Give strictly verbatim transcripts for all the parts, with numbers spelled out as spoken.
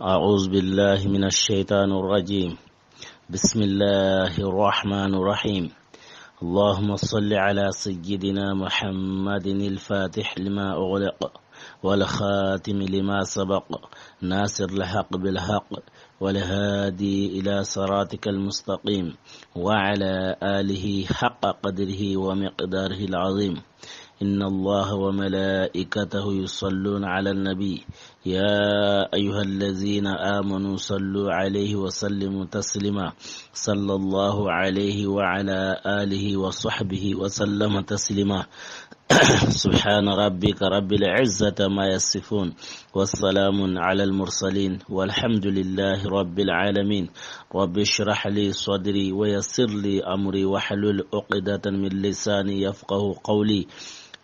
أعوذ بالله من الشيطان الرجيم. بسم الله الرحمن الرحيم. اللهم صل على سيدنا محمد الفاتح لما أغلق والخاتم لما سبق ناصر الحق بالحق والهادي إلى صراطك المستقيم وعلى آله حق قدره ومقداره العظيم. إن الله وملائكته يصلون على النبي، يا أيها الذين آمنوا صلوا عليه وسلموا تسليما. صلى الله عليه وعلى آله وصحبه وسلم تسليما. سبحان ربك رب العزة ما يصفون، والسلام على المرسلين، والحمد لله رب العالمين. رب اشرح لي صدري ويسر لي أمري واحلل عقدة من لساني يفقه قولي.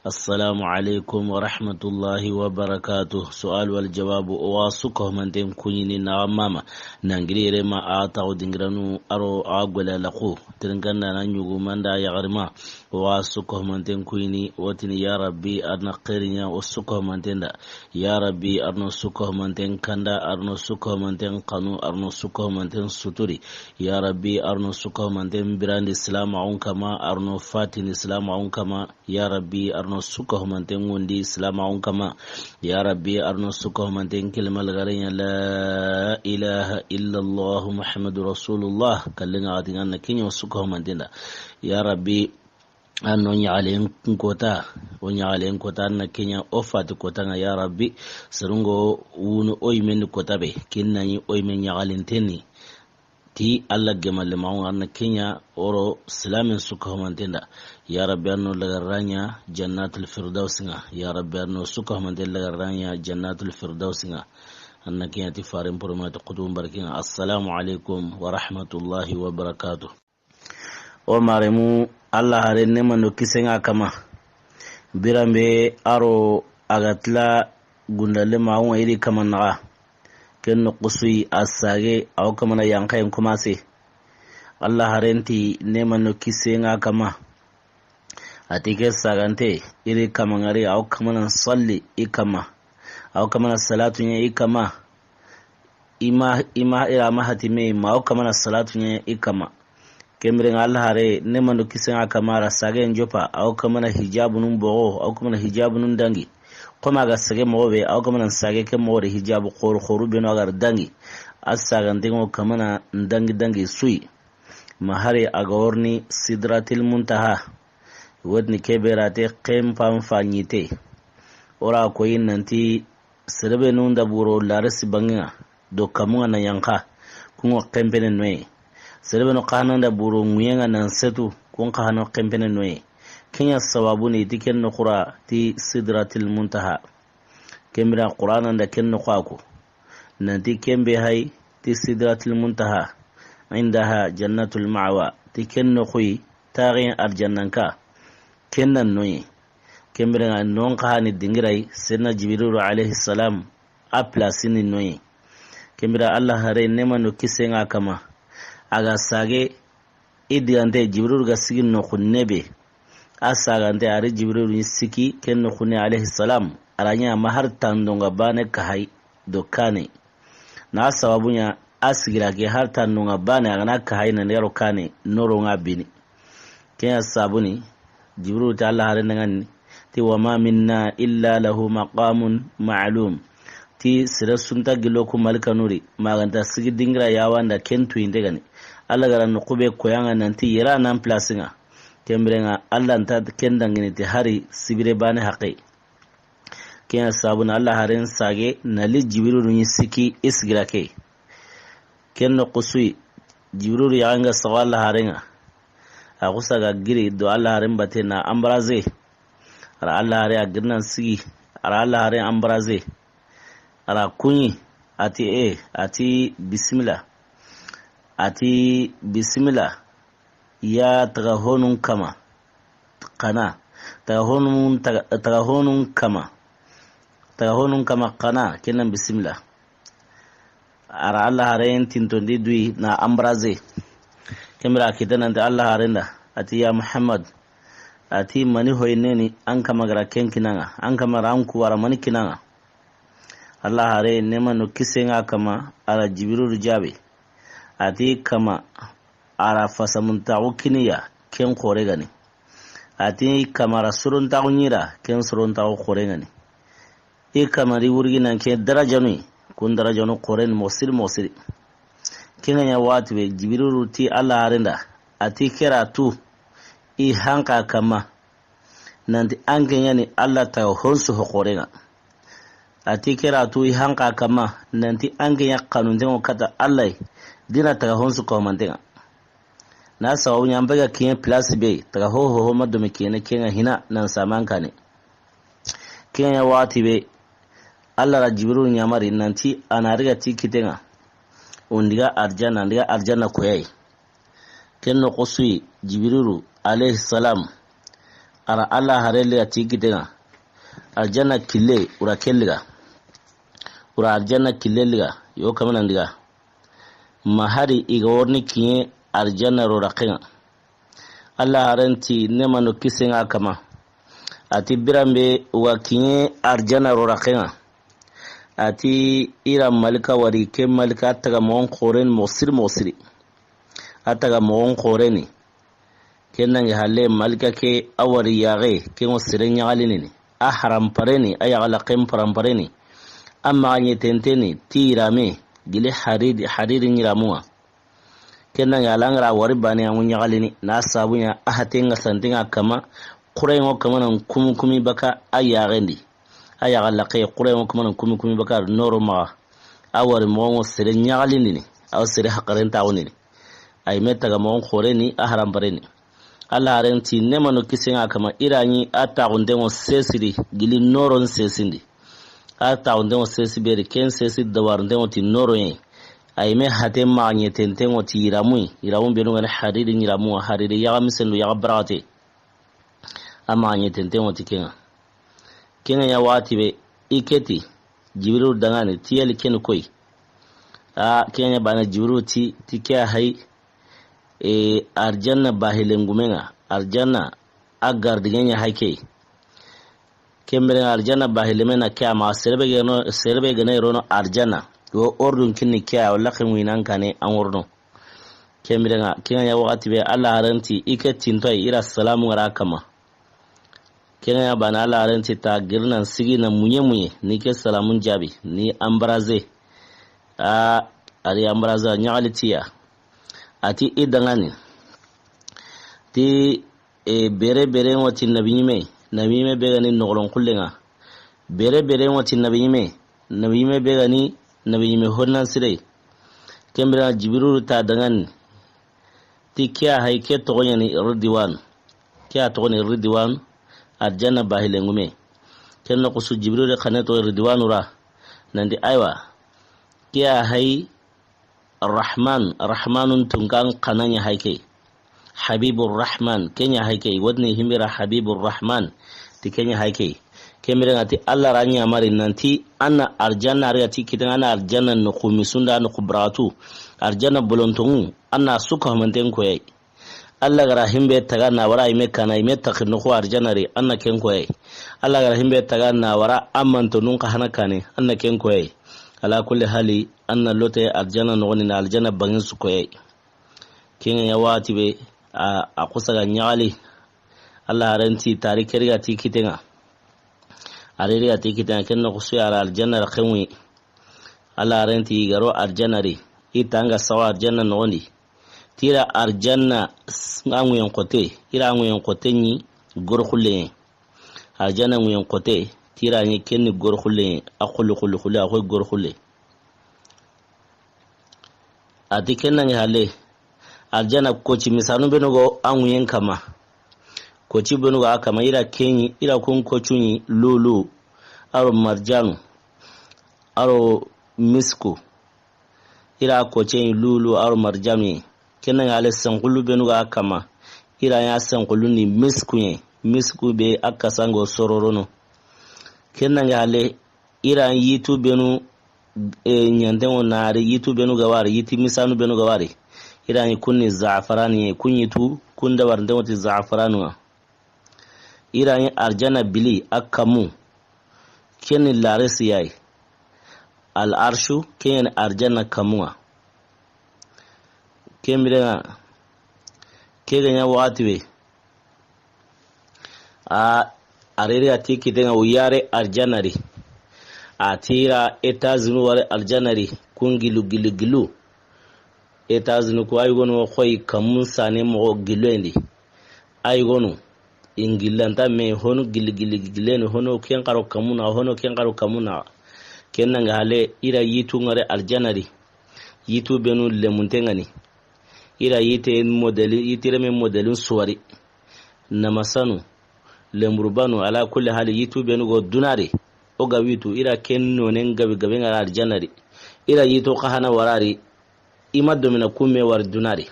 السلام عليكم ورحمة الله وبركاته. سؤال والجواب. O wa su kahumanten kuɲini na mama. Nangiri yere ma a taxu dingiranu aro a gola laxu. Tirinkanda na ɲugu manda yaxarima. O wa su kahumanten kuɲini, o tini, ya Rabbi, arna xeeriɲa o su kahumanten da. Ya Rabbi, arno su kahumanten kanda, arno su kahumanten kanu, arno su kahumanten suturi. Ya Rabbi, arno su kahumanten birandi silamaxun kama, arno fatini silamaxun kama. Ya Rabbi, arno su kahumanten ŋundi silamaxun kama. Ya Rabbi, arno su kahumanten kilimalgariɲa la ilaha illallah Muhammadu Rasulullah. Kallinga xatinga na kiɲo su kahumanten da. Ya Rabbi, arno ɲaxalen kota, o ɲaxalen kota, arna kiɲa o fati kota nga, ya Rabbi, serungo wunu o yimendi kota be, kinna ɲi o yime ɲaxalen tenni. Ti Alla gemalle maxun, arna kiɲa oro silamen su kahumanten da. Ya Rabbi, arno lagarraɲa jannatul firdaus nga. Ya Rabbi, arno su kahumanten lagarraɲa jannatul firdaus nga. Arna kiɲa ti faren purmati kutun barkinga. Assalamu alaikum wa rahmatullahi wa barakatuh. O maremu, Alla haren nemando kisen ŋa kama. Biranbe aro a ga tila gundalle maxun ŋa i ri kama naxa. Ken noxu su yi a sage, a wo kamana yanxayen commencé. Alla haren ti nemando kisen ŋa kama. A ti ke sagante, i ri kama ŋari, a wo kamana salli i kama. A wo kamana salatu ɲa i kama. I ma, i ma, i ra ma hati me, ma o kamana salatu ɲa i kama. Ken biren ŋa Alla hare, nemando kisen ŋa kama, a ra sagen joppa, a o kamana hijabunun bogo, a o kamana hijabunun dangi. Koma ga sage mogo be, a o kamana sage ke mogo de hijabu xoru xoru beno a ga ra dangi. A saganten ŋo kamana dangi dangi su yi. Ma hari a ga worini Sidratil Muntaha. Wotini ke be ra te xenpan fa ɲite. O ra koyi nanti Sere be nun da buro laresi banŋe ŋa, do kamu ŋa na yanxa, kun ŋo xenpene noye. Sere be no xa na da buro ŋuye ŋa nan setu, kun xa no xenpene noye. Ken ɲa sababu ni ti ken noxu ra ti Sidratil Muntaha. Ken bira Qur'ana nda ken noxu a ko. Nanti ken be hay ti Sidratil Muntaha. Indaha jannatul ma'wa. Ti ken noxu yi taxin arjannanka. Ken nan noye. Ken biren ŋa non xa ni dingiray, Seydina Jibrilu alayhi salam, a place ni noye. Ken bira Alla hare nemando kisen ŋa kama. A ga sage i digante Jibrilu ga sigi noxu nebe. A sagante a ri Jibrilu ni siki ken noxu ne alayhi salam. A ra ɲa ma har tando ŋa bane ka hay do kane. Na sababu ɲa a sigira ke har tando ŋa bane a ga na ka hay na yaro kane noro ŋa bini. Ken ɲa sabu ni, Jibrilu ti Alla hare nda ŋa ni, ti, "Wa ma minna illa lahu maqamun ma'lum." Ti, sere su nta gillo ku malikanu ri, ma ga nta sigi dingira yawa nda ken tuyinte ga ni. Alla ga ra noxu be koya ŋa nanti yera nan place ŋa. Ken biren ŋa, Alla nta ken dangini ti hari sibire bane haqe. Ken ɲa sabu na Alla haren sage na li Jibrilu ni siki i sigira ke. Ken noxu su yi, Jibrilu ya ŋa sawa Alla haren ŋa. A xusa ga giri do Alla haren bate na embrasser. A ra Alla hare a giri nan sigi. A ra Alla haren embrasser. A ra kuɲi. A ti e, a ti bismillah. A ti bismillah. Ya taga honun kama. Kana. Taga honun, taga, taga honun kama. Taga honun kama kana. Ken nan bismillah. A ra Alla haren tintondi duyi na embrasser. Ken bira a kita nanti Alla haren da. A ti ya Muhammad. A ti mani hoyineni an kama ga ra ken kinaŋa. An kama ra an ku wara mani kinaŋa. Alla haare, neema do kisiye ŋa a kanma, a da Jibirilu jaabi. A ti i kanma, a da fasamuntaxu kini i ya, ken xoore ga ni. A ti i kanma, a da sorontaxu ɲi i da, ken sorontaxu xoore ga ni. I kanma ri wurgi nan ke darajanu yi, kun darajanu xoore ni moxo siri moxo siri. Ken ga ɲa waxati be, Jibirilu ti Alla haaren da, a ti ke da tu i hanka kanma, nanti an ke ɲa ni Alla taga honsu ho xoore ŋa. A ti ke da tu i hanka kanma, nanti an ke ɲa xanunten ŋo kata Alla yi, di na taga honsu ko manten ŋa. Na sababu ɲa an be ga kiɲe place be, taga ho ho ho ma do me kiɲene ken ŋa hina nan saman kane. Ken ɲa waxati be, Alla da Jibirilu ɲamari nanti a na ri ga ti kitten ŋa. O n daga arjanna, n daga arjanna koyi. Ken noxo su yi, Jibirilu alayhi salam, a da Alla haare li ga ti kitten ŋa. Arjanna kille, o da ke li ga. O da arjanna kille li ga, yo kanma nan daga. Ma hari i ga wori ni kiɲe arjanna ro raqen ŋa. Alla haaren ti neema do kisiye ŋa a kanma. A ti biran be o ga kiɲe arjanna ro raqen ŋa. A ti i da malika wari, ke malika taga moxon xoore ni moxo siri moxo siri. A taga moxon xoore ni. Ken nangi halle malika ke a wari yaxe, ken ŋo sere ɲaxalini ni. A haranpare ni, a yaxa laqqen paranpare ni. A maxa ɲetente ni, ti yirame, gili hariri, hariri yiramu ŋa. Ken nangi a la ŋa ra wari baane ya ŋu ɲaxalini, na sabu ɲa a haten ŋa santen ŋa kanma, xurayen ŋo kanma nan kumi kumi baka a yaxen di. A yaxa laqqe, xurayen ŋo kanma nan kumi kumi baka a da nooro maxa. A wari moxon ŋo sere ɲaxalini ni, a wo sere haqarentaxuni ni. A yi me taga moxon xoore ni, a haranpare ni. Alla haaren ti neema do kisiye ŋa a kanma, i da ɲi a taxunten ŋo sesiri, gili nooron sesindi. A taxunten ŋo sesi be di, ken sesi dabarunten ŋo ti nooro yi. A yi me haten maxa ɲetenten ŋo ti yiramu yi, yiramu benu ga ni hariri yiramu ŋa, hariri yaxa misen do yaxa baraxate. A maxa ɲetenten ŋo ti ken ŋa. Ken ga ɲa waxati be, i ke ti, Jibirilu daŋa ni, ti yeli ken ni koyi. A, ken ga ɲa baane Jibirilu ti, ti ke ya hayi, e, arjanna bahilen gumen ŋa, arjanna a gardigen ɲa hayi ke. Ken biren ŋa arjanna bahilen me na ke ya maxa, sere be ga no, sere be ga na i ro no arjanna. Wo ordun kinni ke ya, walla ken winan kane an wori no. Ken biren ŋa, ken ga ɲa waxati be, Alla haaren ti, i ke tintoy, i da salamu ŋa ra kanma. Ken ga ɲa baane, Alla haaren ti ta giri nan sigi na muɲe muɲe, ni ke salamun jaabi, ni embrasser. A, a ri embrasser ɲaxali ti ya. A ti i daŋa ni. Ti, e, bere bere ŋo ti nabi ɲime, nabi ɲime be ga ni noxolon xullen ŋa. Bere bere ŋo ti nabi ɲime, nabi ɲime be ga ni nabi ɲime honnan sire. Ken biren ŋa Jibirilu ta daŋa ni. Ti ke ya hayi, ke toxo ɲa ni Ridwan. Ke ya toxo ni Ridwan, arjanna bahilen gume. Ken noxo su Jibirilu xanne toxo Ridwanu ra. Nanti aywa. Ke ya hayi Rahman, Rahmanun tunkan xana ɲa hayi ke. Habibur Rahman, ken ɲa hayi ke. Wodni himbira Habibur Rahman, ti ken ɲa hayi ke. Ken biren ŋa ti Alla ra ɲamari nanti an na arjanna, a ri ga ti kitten ŋa, an na arjanna noxu misunda, noxu baraxatu. Arjanna bolontoŋu, an na su ka hamanten koyi. Alla ga ra himbe taga na wara i me kana, i me taxi noxu arjanna ri, an na ken koyi. Alla ga ra himbe taga na wara a mantonun xa hana kane, an na ken koyi. Ala kulli hali, an na lote arjanna noxoni na arjanna baŋen su koyi. Ken ga ɲa waxati be, a, a xusa ga ɲaxali. Alla haaren ti ta ri ke ri ga ti kitten ŋa. A ri ri ga ti kitten ŋa, ken noxo su ya ra arjanna raqen wi. Alla haaren ti i ga ro arjanna ri, i ta ŋa sawa arjanna noxon di. Ti i da arjanna s-, a ŋuyen xote, i da a ŋuyen xote ɲi goro xullen ŋa. Arjanna ŋuyen xote, ti i da ɲi ken ni goro xullen ŋa, a xulli, xulli, xulli, a xoy goro xulle. A ti ken nangi halle, arjanna koci misanu benu go a ŋuyen kanma. Koci benu go a kanma, i da ke ɲi, i da kun kocu ɲi, lulu, a ro marjanu, a ro misku. I da koce ɲi lulu, a ro marjanu ɲi. Ken nangi halle senxulu benu go a kanma. I da ɲa senxulu ni misku ɲi, misku be a kasango sororono. Ken nangi halle, i da yitu benu, e, ɲanten ŋo nari, yitu benu ga wari, yiti misanu benu ga wari. I da ɲi kun ni zafarani, kun yitu, kun dabarinten ŋo ti zafaranu ŋa. I da ɲi arjanna bili, a kanmu. Ken ni laresi ya yi. Al arshu ke ɲa ni arjanna kamun ŋa. Ken biren ŋa, ke ga ɲa waxati be, a, a reri a ti kiten ŋa wuyare arjanna di. A ti ra etazinu wari arjanna di, kun gilu, gilu, gilu. Etazinu ku a yigonu xoyi kamun sane moxo gilloyen di. A yigonu, i n gillanta me hono gili, gili, gillen, hono ken xaro kamun ŋa, hono ken xaro kamun ŋa. Ken na ŋa hale, i ra yitu ŋari arjanna di. Yitu benu lemunte ŋa ni. I ra yite modeli, yitireme modelin suwari. Namasanu, lemurubanu, ala kulli hali, yitu benu go duna di. O ga witu, i ra ken nonen gabe gabe ŋari arjanna di. I ra yitu xa hana wara di. I ma domina kumme wari duna di.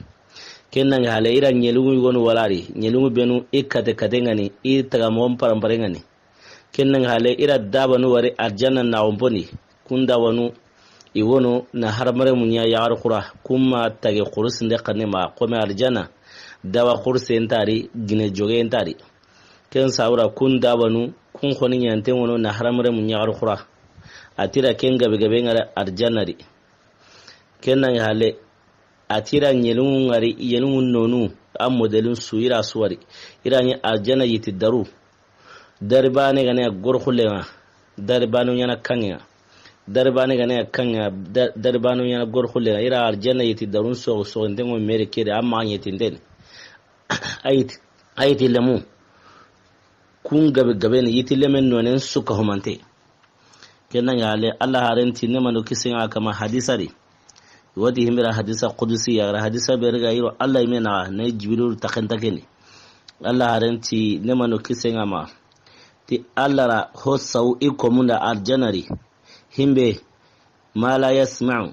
Ken na ŋa hale, i ra ɲeluŋu yigonu wara di. Ɲeluŋu benu i kate kate ŋa ni, i taga moxon parampare ŋa ni. Ken na ŋa hale, i ra dabanu wari arjanna na xonponi. Kun dabanu, i wono na haramare muɲa yaxar xura. Kun ma tage xurusinde xanne ma, xome arjanna. Dawa xuruse nta di, gine joge nta di. Ken sawura kun dabanu, kun xoni ɲanten wono na haramare muɲa yaxar xura. A ti ra ken gabe gabe ŋari arjanna di. Ken na ŋa hale, a ti ra ɲeluŋu ŋari, ɲeluŋu nonu, a modelin su, i ra suwari. I ra ɲi arjanna yiti daru. Dari bane ga na ya gor xulle ŋa. Dari bane ɲa na kaŋŋe ŋa. Dari bane ga na ya kaŋŋe ŋa. Da-, dari bane ɲa na gor xulle ŋa. I ra arjanna yiti darun soxo, soxo nte ŋo mere kede, amma ɲeti nte ni. A yiti, a yiti lemu. Kun gabe gabe ni yiti lemen nonen su ka humante. Ken na ŋa hale, Alla haren ti ne mando kisen ŋa kama hadisa di. Wati himbira hadisa qudusi ya, ra hadisa be riga yiro Alla yime na, ne Jibril ta kenta keni. Alla haren ti ne mando kisen ŋa ma. Ti Alla ra ho saw i komunda arjanna di. Himbe ma la yasma'u.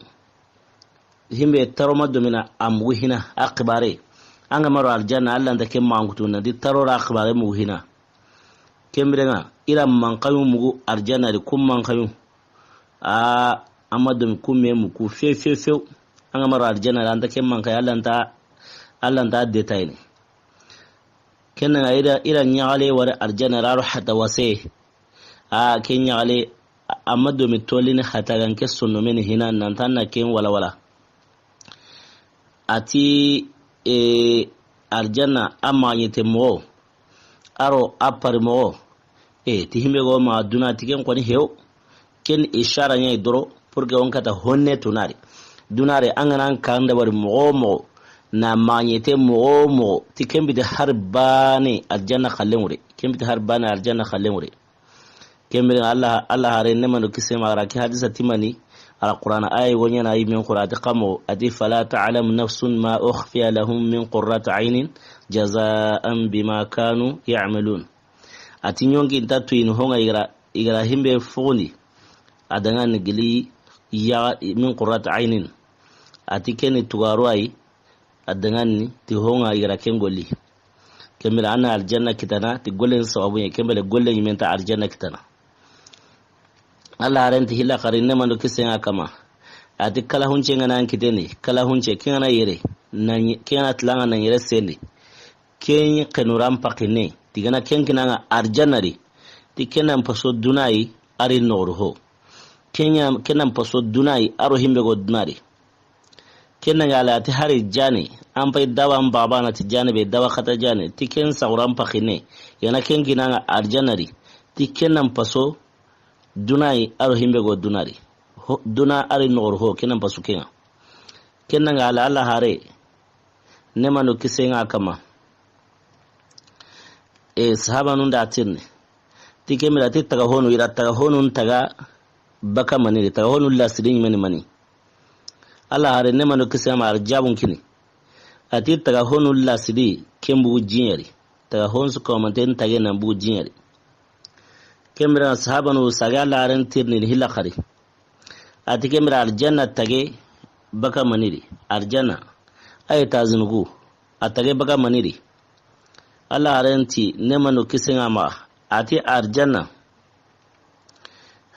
Himbe taro ma domina a mugu hina a xibare. An ga maro arjanna, Alla nta ke mangutu na di taro ra a xibare mugu hina. Ken biren ŋa, i ra mankayu mugu arjanna di, kun mankayu. A, a ma domi kumme mugu few, few, few. An ga maro arjanna, an nta ke mankayu, Alla nta, Alla nta detayini. Ken na ŋa i ra, i ra ɲaxale wari arjanna, ra ro hata wase. A, ke ɲaxale, a ma domi tolini hata ga n ke sonno meni hina, nan ta na ken wala wala. A ti, e, arjanna, a maɲete moxo, a ro a pari moxo. E, ti himbe go ma duna ti ken xoni hew. Ken ishara ɲa doro, pour que on kata honne tunari. Dunare an ga na an kan da wari moxo moxo, na maɲete moxo moxo, ti ken biti har bane arjanna xallen wure. Ken biti har bane arjanna xallen wure. Ken biren ŋa Alla, Alla haren ne mando kisen ŋa a ga ra ke hadisa timani, a ra Qur'ana aya go ɲa na yi min Qur'an ti kamo, a ti, "Fala ta'lamu nafsun ma ukhfiya lahum min qurrati aynin jaza'an bima kanu ya'malun." A ti ɲonki nta tuyini ho ŋa i ga ra, i ga ra himbe fugundi. A dangan ni gili ya min qurrati aynin. A ti keni tugaru ayi, a dangan ni ti ho ŋa i ga ra ken golli. Ken biren ŋa an na arjanna kitana, ti gollen sababu ɲa, ken biren golle ɲimen ta arjanna kitana. Alla haren ti hilla xari ne mando kisen ŋa kama. A ti kala hunce ŋa na an kiteni, kala hunce ke ŋa na yere, na ɲi-, ke ŋa na tilanga na yere sendi. Ken xenuran pakine, ti ga na ken kina ŋa arjanna di, ti ken nan paso dunayi, a ri noxoru ho. Ken ɲa, ken nan paso dunayi, a ro himbe go dunari. Ken na ŋa la ti hari jane, an pay dawa an baba na ti jane be dawa xata jane, ti ken saxuran pakine, ya na ken kina ŋa arjanna di, ti ken nan paso dunayi, a ro himbe go dunari. Ho, duna a ri noxoru ho, ken nan paso ken ŋa. Ken na ŋa la Alla hare, ne mando kisen ŋa kama. E, sahabanun da tirni. Ti ken biren ŋa ti taga honu, i ra taga honun taga baka mani, taga honun lasidi ɲimeni mani. Alla hare ne mando kisen ŋa ma a ra jabun kini. A ti taga honun lasidi ken bugu jiɲeri. Taga hon su ko manten tage nan bugu jiɲeri. Ken biren ŋa sahabanu sage Alla haren tirni hilla xari. A ti ken biren arjanna tage baka mani di. Arjanna. Aye tazinugu. A tage baka mani di. Alla haren ti ne mando kisen ŋa ma. A ti arjanna.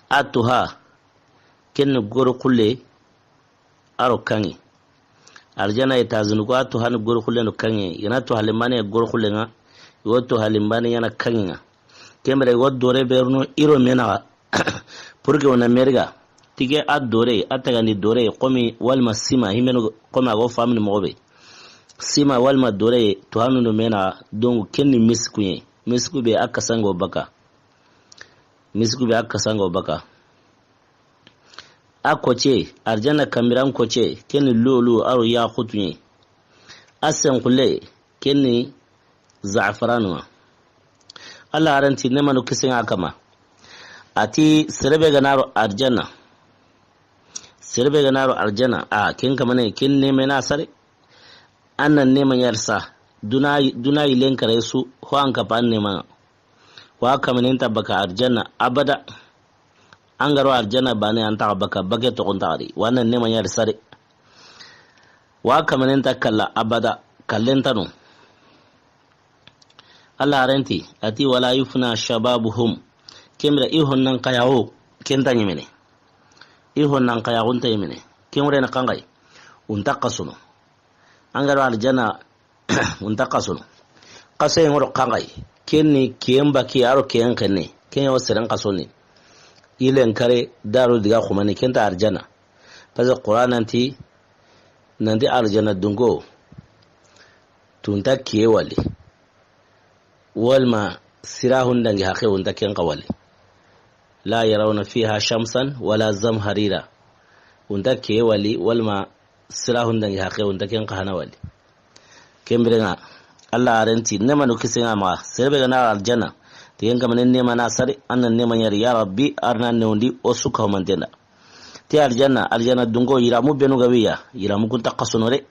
A tuha. Ken ni goro xulle. A ro kaŋŋe. Arjanna ye tazinugu a tuha ni goro xulle no kaŋŋe. I ga na tuha limbane goro xulle ŋa. I wo tuha limbane ɲa na kaŋŋe ŋa. Ken biren i wo dore berno i ro me naxa. Pour que o na meriga. Tige a dore, a tagandi dore, komi walma sima, himenu komi a go famini moxo be. Sima walma dore, to hanu do mena, donc ken ni misku ye. Misku be a kasango baka. Misku be a kasango baka. A koce, arjanna kambiran koce, ken ni lulu aro ya xutunye. A senxule, ken ni zafaranu. Alla haranti nemanu kisenga kama. A ti serebe ganaro arjanna. Serebe ganaro arjanna. A, ken kamane, ken nemena sare. Anna nema yarsa. Duna, duna ilen kare su, ho an kapa an nema. Wa kamanen ta baka arjanna abada. An garo arjanna bane an ta baka bake to kon tari. Wa anna nema yarsa de. Wa kamanen ta kalla abada, kallen tanu. Alla haranti, a ti, "Wala yufna shababuhum." Kemira i honnan kayawo, kenta nyimene. I honnan kayawo nta nyimene. Kemure na kangai. Unta kasuno. An garo arjanna, unta kasuno. Kaso ngoro kangai. Kenni kemba ki aro ken kenne. Ken yo seren kasoni. Ilen kare daru diga khumani kenta arjanna. Parce que Qur'an nanti, nanti arjanna dunko tunta kiye wali. Walma sirahun dangi haqe unta ken ka wali. La yarawna fiha shamsan wala zamharira. Unta kiye wali, walma sirahun dangi haqe unta ken ka hana wali. Kembirenga, Alla haranti, nemanu kisenga ma, serebe gana arjanna. Tigen kamane nema na sari, anna nema nyari, ya Rabbi, arna newndi, o suka humantenda. Ti arjanna, arjanna dungo yiramu benu gawiya, yiramu kunta kasono de.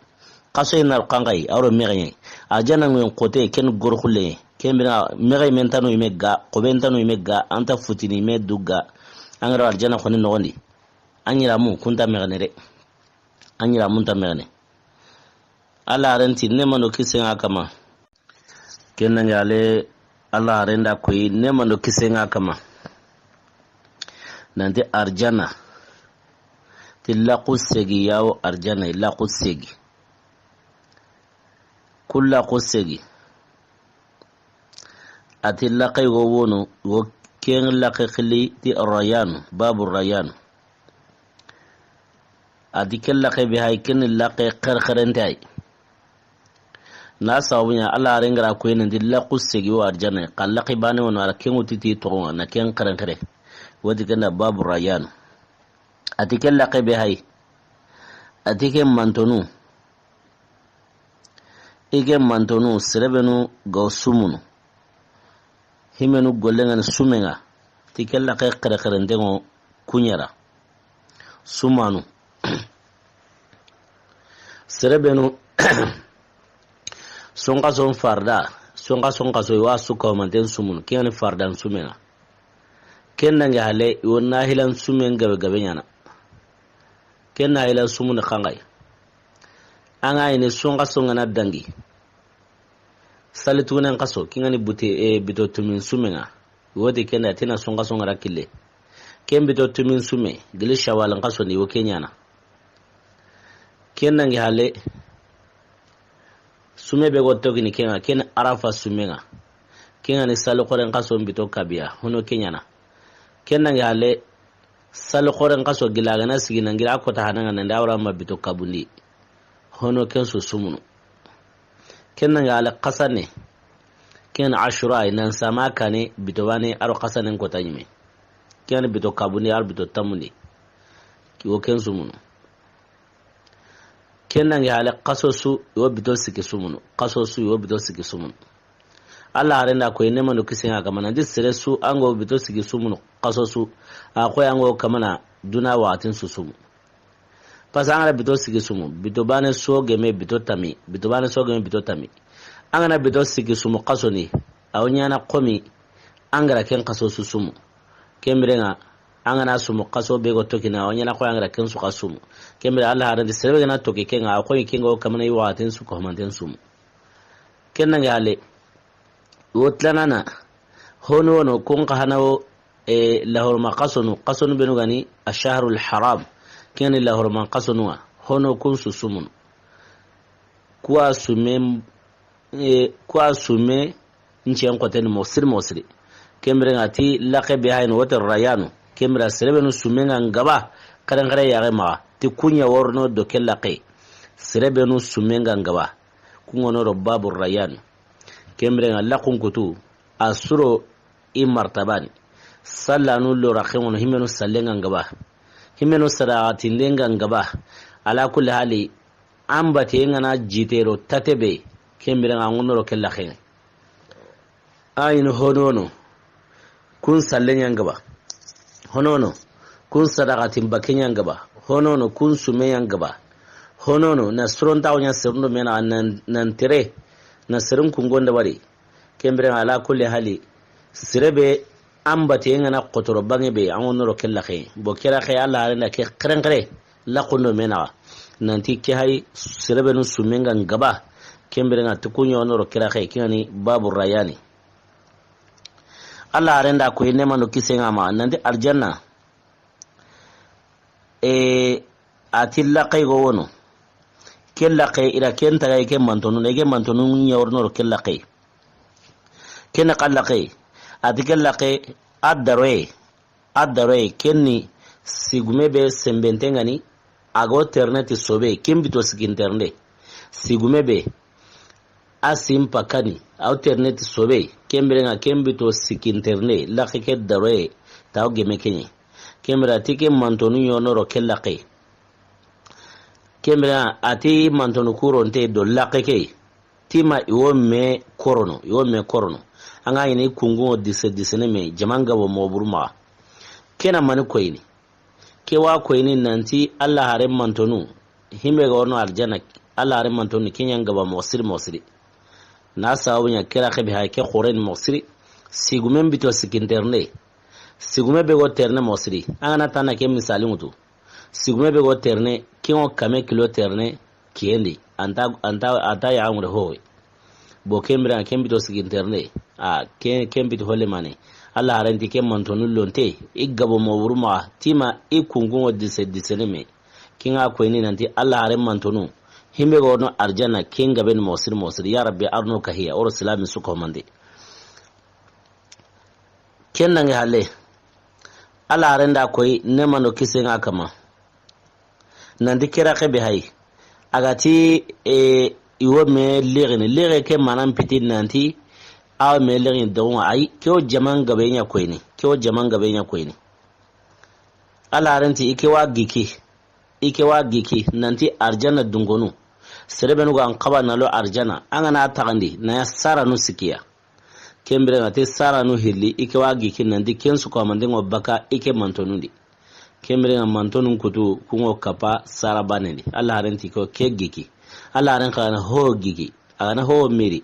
Kaso ina kangai, awro megaye. Arjanna ngun kote, ken gorkhulle. Kembirenga, megay mentanu imega, kobentanu imega, anta futini ime duga. Angaro arjanna khoni nogondi. An yiramu kunta megane de. An yiramu nta megane. Alla haranti nemanu kisenga kama. Kennange ale Alla harenda koyi nemanu kisenga kama. Nanti arjanna. Ti laqu segi yawo arjanna, laqu segi. Ku laqu segi. A ti laqe go wono, go ken laqe xili ti Rayanu, babu Rayanu. A ti ken laqe be hay, ken laqe xerxerente ay. Na sababu ɲa, Alla harengara koyi nanti laqu segi wo arjanna, xa laqe bane wono, ara ken ŋuti ti toxo ŋa, na ken xerenxere. Woti ken da babu Rayanu. A ti ken laqe be hay. A ti ken mantonu. I ke mantonu, serebenu ga sumunu. Himenu gollengani sumenga. Ti ke laqe xerexerentengo kuɲera. Sumanu. Serebenu, sonkason farda, sonkason kaso, i wa su kawamanten sumunu. Kiyani fardan sumenga. Ken nange hale, i wo nahilan sumen gabe gabe ɲana. Ken nahilan sumunu xangai. An ga ɲini sonkaso ngana dangi. Sali tugunen kaso, kingani buti, e, bito tumin sumenga. Woti kenda tina sonkaso ngara kille. Ken bito tumin sume, gili shawalin kaso ni wo kenyana. Ken nange hale, sume be go togini kenga, ken Arafa sumenga. Kengani sali xoren kaso bito kabiya, hono kenyana. Ken nange hale, sali xoren kaso gila gana sigi nangira kota hananga nande awra ma bito kabundi. Hono ken su sumunu. Ken nange hale xasane. Ken Ashura, i nan sama kane bito bane aro xasanen kota ɲime. Ken bito kabundi aro bito tamundi. Ki wo ken sumunu. Ken nange hale xaso su, i wo bito siki sumunu. Xaso su, i wo bito siki sumunu. Alla harenda koyi nemanu kisenga kamana. Di sere su, ango bito siki sumunu. Xaso su, a koyi ango kamana duna waxatin su sumu. Parce que an ga na bito sigi sumu, bito bane so geme bito tami, bito bane so geme bito tami. An ga na bito sigi sumu xaso ni, a wo ɲana xomi, an ga ra ken xaso su sumu. Ken birenga, an ga na sumu xaso be go tokina, a wo ɲana xomi an ga ra ken su xa sumu. Ken bire Alla harandi, sere be gana toki kenga, a wo xomi kenga wo kamana i waxatin su ko manten sumu. Ken nange hale, wo tilanana, hono wono, kun xa hana wo, e, lahorma xasonu, xasonu benu gani, a shahrul haram, keni lahorma xasonu wa, hono kun su sumunu. Kuwa sume, e, kuwa sume, ncen xoteni mo siri mo siri. Ken birenga ti laqe be hayno wote Rayanu. Ken bire sere benu sumenga ngaba, Xerenxere yaxe maxa ti kuɲa worono do ke laxe. Sere benu sumen ga n gaba, kun ŋa no ro babu rayani. Ken biren ŋa laxun kutu, a suro i martabani. Sallanu lo raxe ŋono, himenu sallen ga n gaba, himenu sadaxatinden ga n gaba. Ala kulli hali, an bate ŋa na jitero tate be, ken biren ŋa ŋono ro ke laxe ŋa. Ayin honono, kun sallen ɲa n gaba. Honono, kun sadaxatin bakke ɲa n gaba. Honono, kun sume ɲa n gaba. Honono, na surontaxu ɲa serundo mena nan, nan tere, na serun kungon dabari. Ken biren ŋa ala kulli hali, sere be an bate ŋa na xotoro banŋe be, an ŋono ro ke laxe. Bo ke laxe, Alla haren da ke xerenxere laxundo me naxa. Nanti ke hay sere benu sumen ga n gaba, ken biren ŋa ti kuɲa wono ro ke laxe, ken ŋa ni babu rayani. Alla haren da koyi nemando kisen ŋa ma, nanti arjanna. E, a ti laxe go wono. Ke laxe, i ra ken taga i ke mantonu, ne ke mantonu ɲa worono ro ke laxe. Ken na xa laxe, a ti ke laxe, a daroye, a daroye, ken ni sigume be sembenten ŋa ni, a go terene ti sobe, ken bito sikin terende. Sigume be, a sin pakani, a wo terene ti sobe, ken biren ŋa ken bito sikin terende, laxe ke daroye, ta wo geme ke ɲi. Ken biren a ti ke mantonu ɲa wono ro ke laxe. Ken biren ŋa a ti mantonu kuronte do laxe ke. Tima i wo me korono, i wo me korono. An ga ɲini kungun ŋo dise disene me, jaman gabo moxo buru maxa. Ken na mani koyini. Ke wa koyini nanti Alla haren mantonu, himbe ga wono arjanna, Alla haren mantonu, ken ɲa n gaba moxo siri, moxo siri. Na sababu ɲa ke laxe be hay ke xoren moxo siri. Sigumen bito sikin terende. Sigume be go terene moxo siri. An ga na tanna ke misali ŋutu. Sigume be go terene, ken ŋo kame kilo terene, kiyendi. Anta, anta, anta ya amure hoy. Bo ken biren ŋa ken bito sikin terende. A, ken, ken bito holle mane. Alla haren ti ken mantonu lonte, i gabo moxo buru maxa, tima i kungun ŋo dise disene me. Ken ŋa koyini nanti Alla haren mantonu, himbe ga wono arjanna, ken gaben moxo siri, moxo siri. Ya Rabbi, arno kahiya, oro silami su ko mande. Ken dangi halle. Alla haren da koyi nemando kisen ŋa kama. Nanti ke laxe be hay. A ga ti, e, i wo me lexini. Lexe ke manan piti nanti, a wo me lexini dogon ŋa ay. Ke wo jaman gabe ɲa koyini. Ke wo jaman gabe ɲa koyini. Alla haren ti i ke wa giki. I ke wa giki. Nanti arjanna dungonu. Sere benu ga n xaba na lo arjanna. An ga na taxandi, na ya saranu sikiya. Ken biren ŋa ti saranu hilli, i ke wa giki nanti ken su ko mande ŋo baka i ke mantonundi. Ken biren ŋa mantonun kutu, kun ŋo kapa sara banendi. Alla haren ti ko ke giki. Alla haren xa ga na ho giki. A ga na ho miri.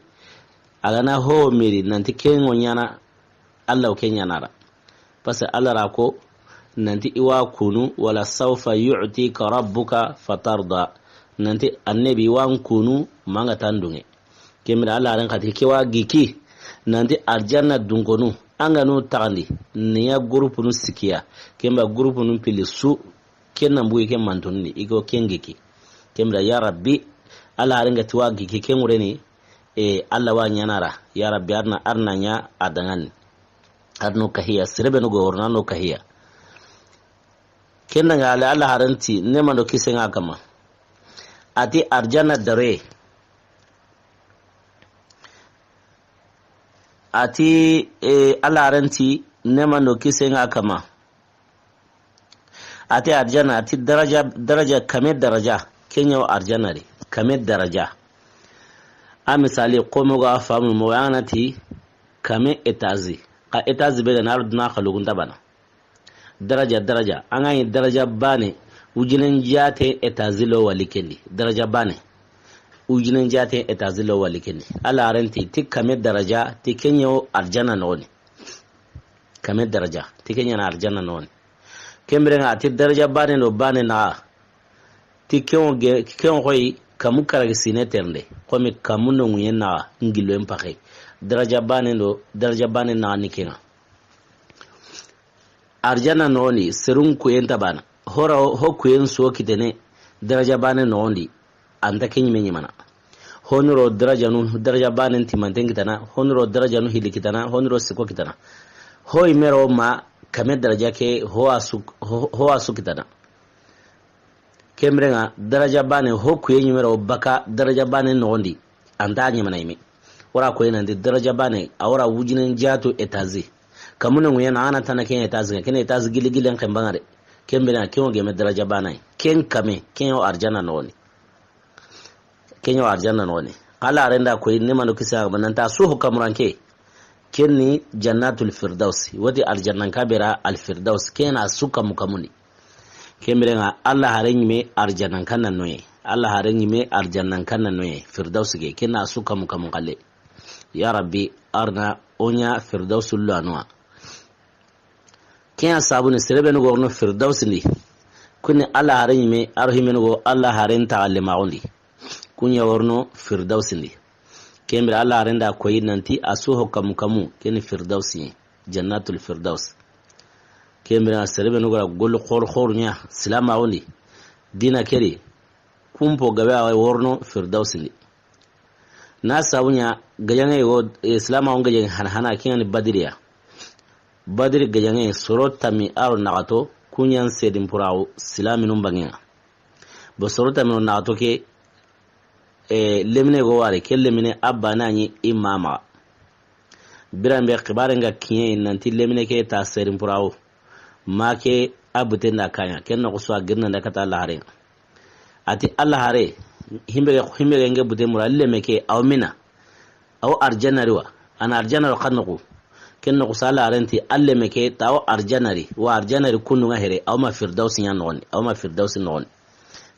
A ga na ho miri nanti ken ŋo ɲana, Alla wo ke ɲana ra. Parce que Alla ra ko, nanti i wa kunu, wala sawfa yu'tika rabbuka fatarda. Nanti annabi i wa n kunu, ma n ga tandunge. Ken biren Alla haren xa ti ke wa giki, nanti arjanna dunkonu, an ga nu taxandi, ni ya groupe nu sikiya, ken ba groupe nu pili su, ken na mbuyi ke mantonundi, i ko ken giki. Ken biren ya Rabbi, Alla haren ga ti wa giki, ken ŋureni, e, Alla wa ɲana ra, ya Rabbi, arna, arna ɲa a dangani. Arno kahiya, sere benu go worna no kahiya. Ken dangi halle, Alla haren ti nemando kisen ŋa kama. A ti arjanna dare. A ti, e, Alla haren ti nemando kisen ŋa kama. A ti arjanna, a ti daraja, daraja, kame daraja. Ken ɲa wo arjanna di. Kame daraja. A misali, komo ga famu mo, an ga na ti kame étage. Xa étage be ga na ro duna xalugun ta bana. Daraja, daraja. An ga ɲi daraja bane, wujinen jate étage lo wali kendi. Daraja bane. Wujinen jate étage lo wali kendi. Alla haren ti, ti kame daraja, ti ken ɲa wo arjanna noxoni. Kame daraja, ti ken ɲa na arjanna noxoni. Ken biren ŋa a ti daraja bane do bane naxa. Ti ken ŋo ge-, ken ŋo xoyi kamu karagi sine terende. Komi kamu no ŋuyen naxa, n gillo en paxe. Daraja bane do, daraja bane naxa ni ken ŋa. Arjanna noxondi, serun kuyen ta bana. Hora ho kuyen so kitene, daraja bane noxondi, anta ke ɲime ɲimana. Honiro darajanu, daraja banen timanten kitana, honiro darajanu hili kitana, honiro siko kitana. Ho imero ma kame daraja ke ho asu, ho, ho asu kitana. Ken biren ŋa, daraja baane, ho kuye ɲimera o baka daraja baane noxon di. An ta ɲamana yime. Wara koyi nanti daraja baane, a wara wujinen jaatu étage. Kamune ŋuyen ŋa, a na tana ken étage ŋa, ken étage gili gilen ken baŋa de. Ken biren ŋa, ken wo geme daraja baane. Ken kame, ken yo arjanna noxon di. Ken yo arjanna noxon di. Xa Alla haaren da koyi, neema do kisi a ga ma, nanti a su ho kamuranke. Ken ni jannatul firdaus. Woti arjannan ka be ra al firdaus. Ken a su kamu kamun di. Ken biren ŋa, Alla haaren ɲime arjannan kan na noye. Alla haaren ɲime arjannan kan na noye. Firdaus ke, ken a su kamu kamun xalle. Ya Rabbi, arna o ɲa firdaus lanu wa. Ken ya sabu ni sere be nu ga worono firdausi ndi. Kun ni Alla haaren ɲime, a ro himenu go Alla haaren taxalle maxun di. Kun ya worono firdausi ndi. Ken biren Alla haaren da koyi nanti a su ho kamu kamu, ken ni firdausi, jannatul firdaus. Ken biren sere be nu ga ra gollu xooro xooro ɲa silamaxun di. Dina ke di, kun po gabe a worono firdausi ndi. Na sabu ɲa gajaŋe yogo, eh, silamaxun gajaŋe hana hana, ken ŋa ni Badiri ya. Badiri gajaŋe soro tammi a ro naxato, kun ɲa ni seedin puraxu silaminun baŋen ŋa. Bo soro tammi ro naxato ke, eh, lemine yogo wari, ke lemine a baane ɲi i ma maxa. Biran be xibaaren ga kiɲe nanti lemine ke ta seedin puraxu. Ma ke a buten da kaɲa, ken noxo su a girina nda kata Alla haaren ŋa. A ti Alla haare, himbe, himbe nge bute mura, leme ke, a wo mina. A wo arjanna ri wa. A na arjanna ro xa noxu. Ken noxo su Alla haaren ti, a leme ke, ta wo arjanna ri. Wa arjanna ri kundu ŋa here, a wo ma firdausi ɲa noxon di. A wo ma firdausi noxon di.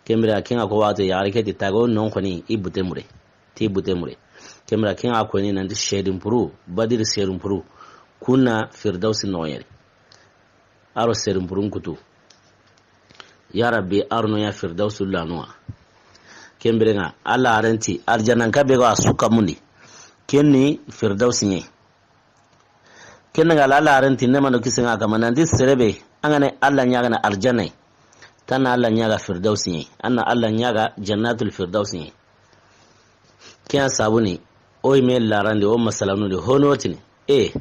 Ken biren ken ŋa ko waxati yaxare ke ti tago non xoni i bute mure. Ti bute mure. Ken biren ken ŋa ko ni nanti seedin puru, Badiri seedin puru. Kun na firdausi noxon yere. A ro seedin purun kutu. Ya Rabbi, a ro no ɲa firdausu lanu wa. Ken biren ŋa, Alla haaren ti, arjannan ka be ga a su kamun di. Ken ni firdausi ɲe. Ken ŋa Alla haaren ti, neema do kisi ŋa a ga ma, nanti sere be, an ga na Alla ɲaagana arjanna yi. Tan na Alla ɲaaga firdausi ɲe. An na Alla ɲaaga jannatul firdausi ɲe. Ken ya sabu ni, o yime larandi, o masalanu di, hono tini. E,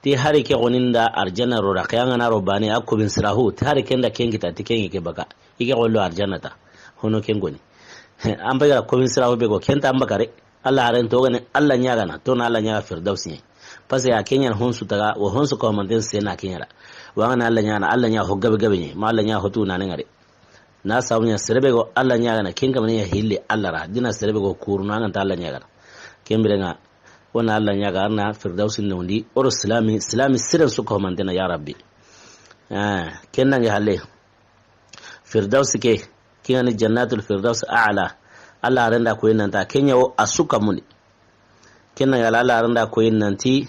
ti hari ke xoni nda arjanna ro ra, ke an ga na ro baane, a ko bin sirahu, ti hari ken da ken kita, ti ken ke baka. I ke xollo arjanna ta. Hono ken goni. An be ga ra ko bin sirahu be go, ken ta an baka re. Alla haaren to gane, Alla ɲaagana, to na Alla ɲaaga firdausi ɲe. Parce que a ken ɲa honsu taga, wo honsu ko manten se na ken ɲa ra. Wa an ga na Alla ɲaagana, Alla ɲa ho gabe gabe ɲe, ma Alla ɲa ho tu na ne ŋa re. Na sabu ɲa sere be go Alla ɲaagana, ken kamane ya hilli Alla ra. Dina sere be go kuruna an ga nta Alla ɲaagana. Ken biren ŋa, o na Alla ɲaaga, a na firdausi noxon di, o ro silami, silami siren su ko mantena ya Rabbi. Ah, ken nange halle. Firdausi ke, ken ŋa ni jannatul firdaus a'la. Alla haaren da koyi nanta, ken ɲa wo a su kamun di. Ken ŋa Alla, Alla haaren da koyi nanti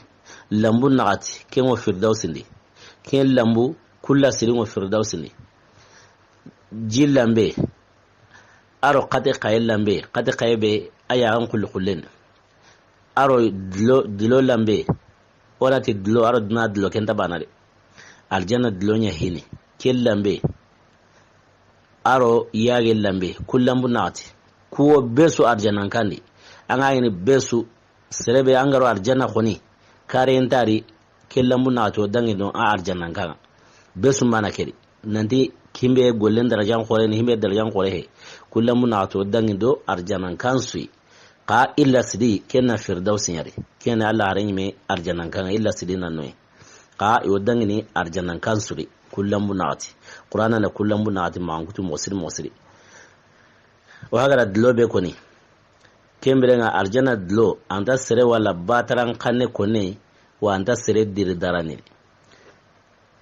lambu naxati, ken wo firdausi ndi. Ken lambu kulla sirin wo firdausi ndi. Ji lambe, a ro xate xaye lambe, xate xaye be a ya an xulli xullen. A ro dilo, dilo lambe, o na ti dilo, a ro duna dilo, ken ta baane de. Arjanna dilo ɲa hini, ken lambe. A ro yage lambe, ku lambu naxati. Ku wo be su arjannan kan di. An ga ɲi ni be su, sere be an ga ro arjanna xoni. Kare ntari, ke lambu naxati o dangi do a arjannan kan ŋa. Be su mana ke di. Nanti himbe gollen darajan xoore ni, himbe darajan xoore he. Ku lambu naxati o dangi do arjannan kan su yi. Xa illa sidi, ken na firdausi ɲa ri. Ken na Alla haaren ɲime arjannan kan ŋa, illa sidi na noye. Xa i wo dangini arjannan kan su ri, ku lambu naxati. Qur'ana na ku lambu naxati maxan kutu moxo siri moxo siri. O hagara dilo be koni. Ken biren ŋa arjanna dilo, a nta sere wala bataran xanne koni, wa a nta sere diri darani.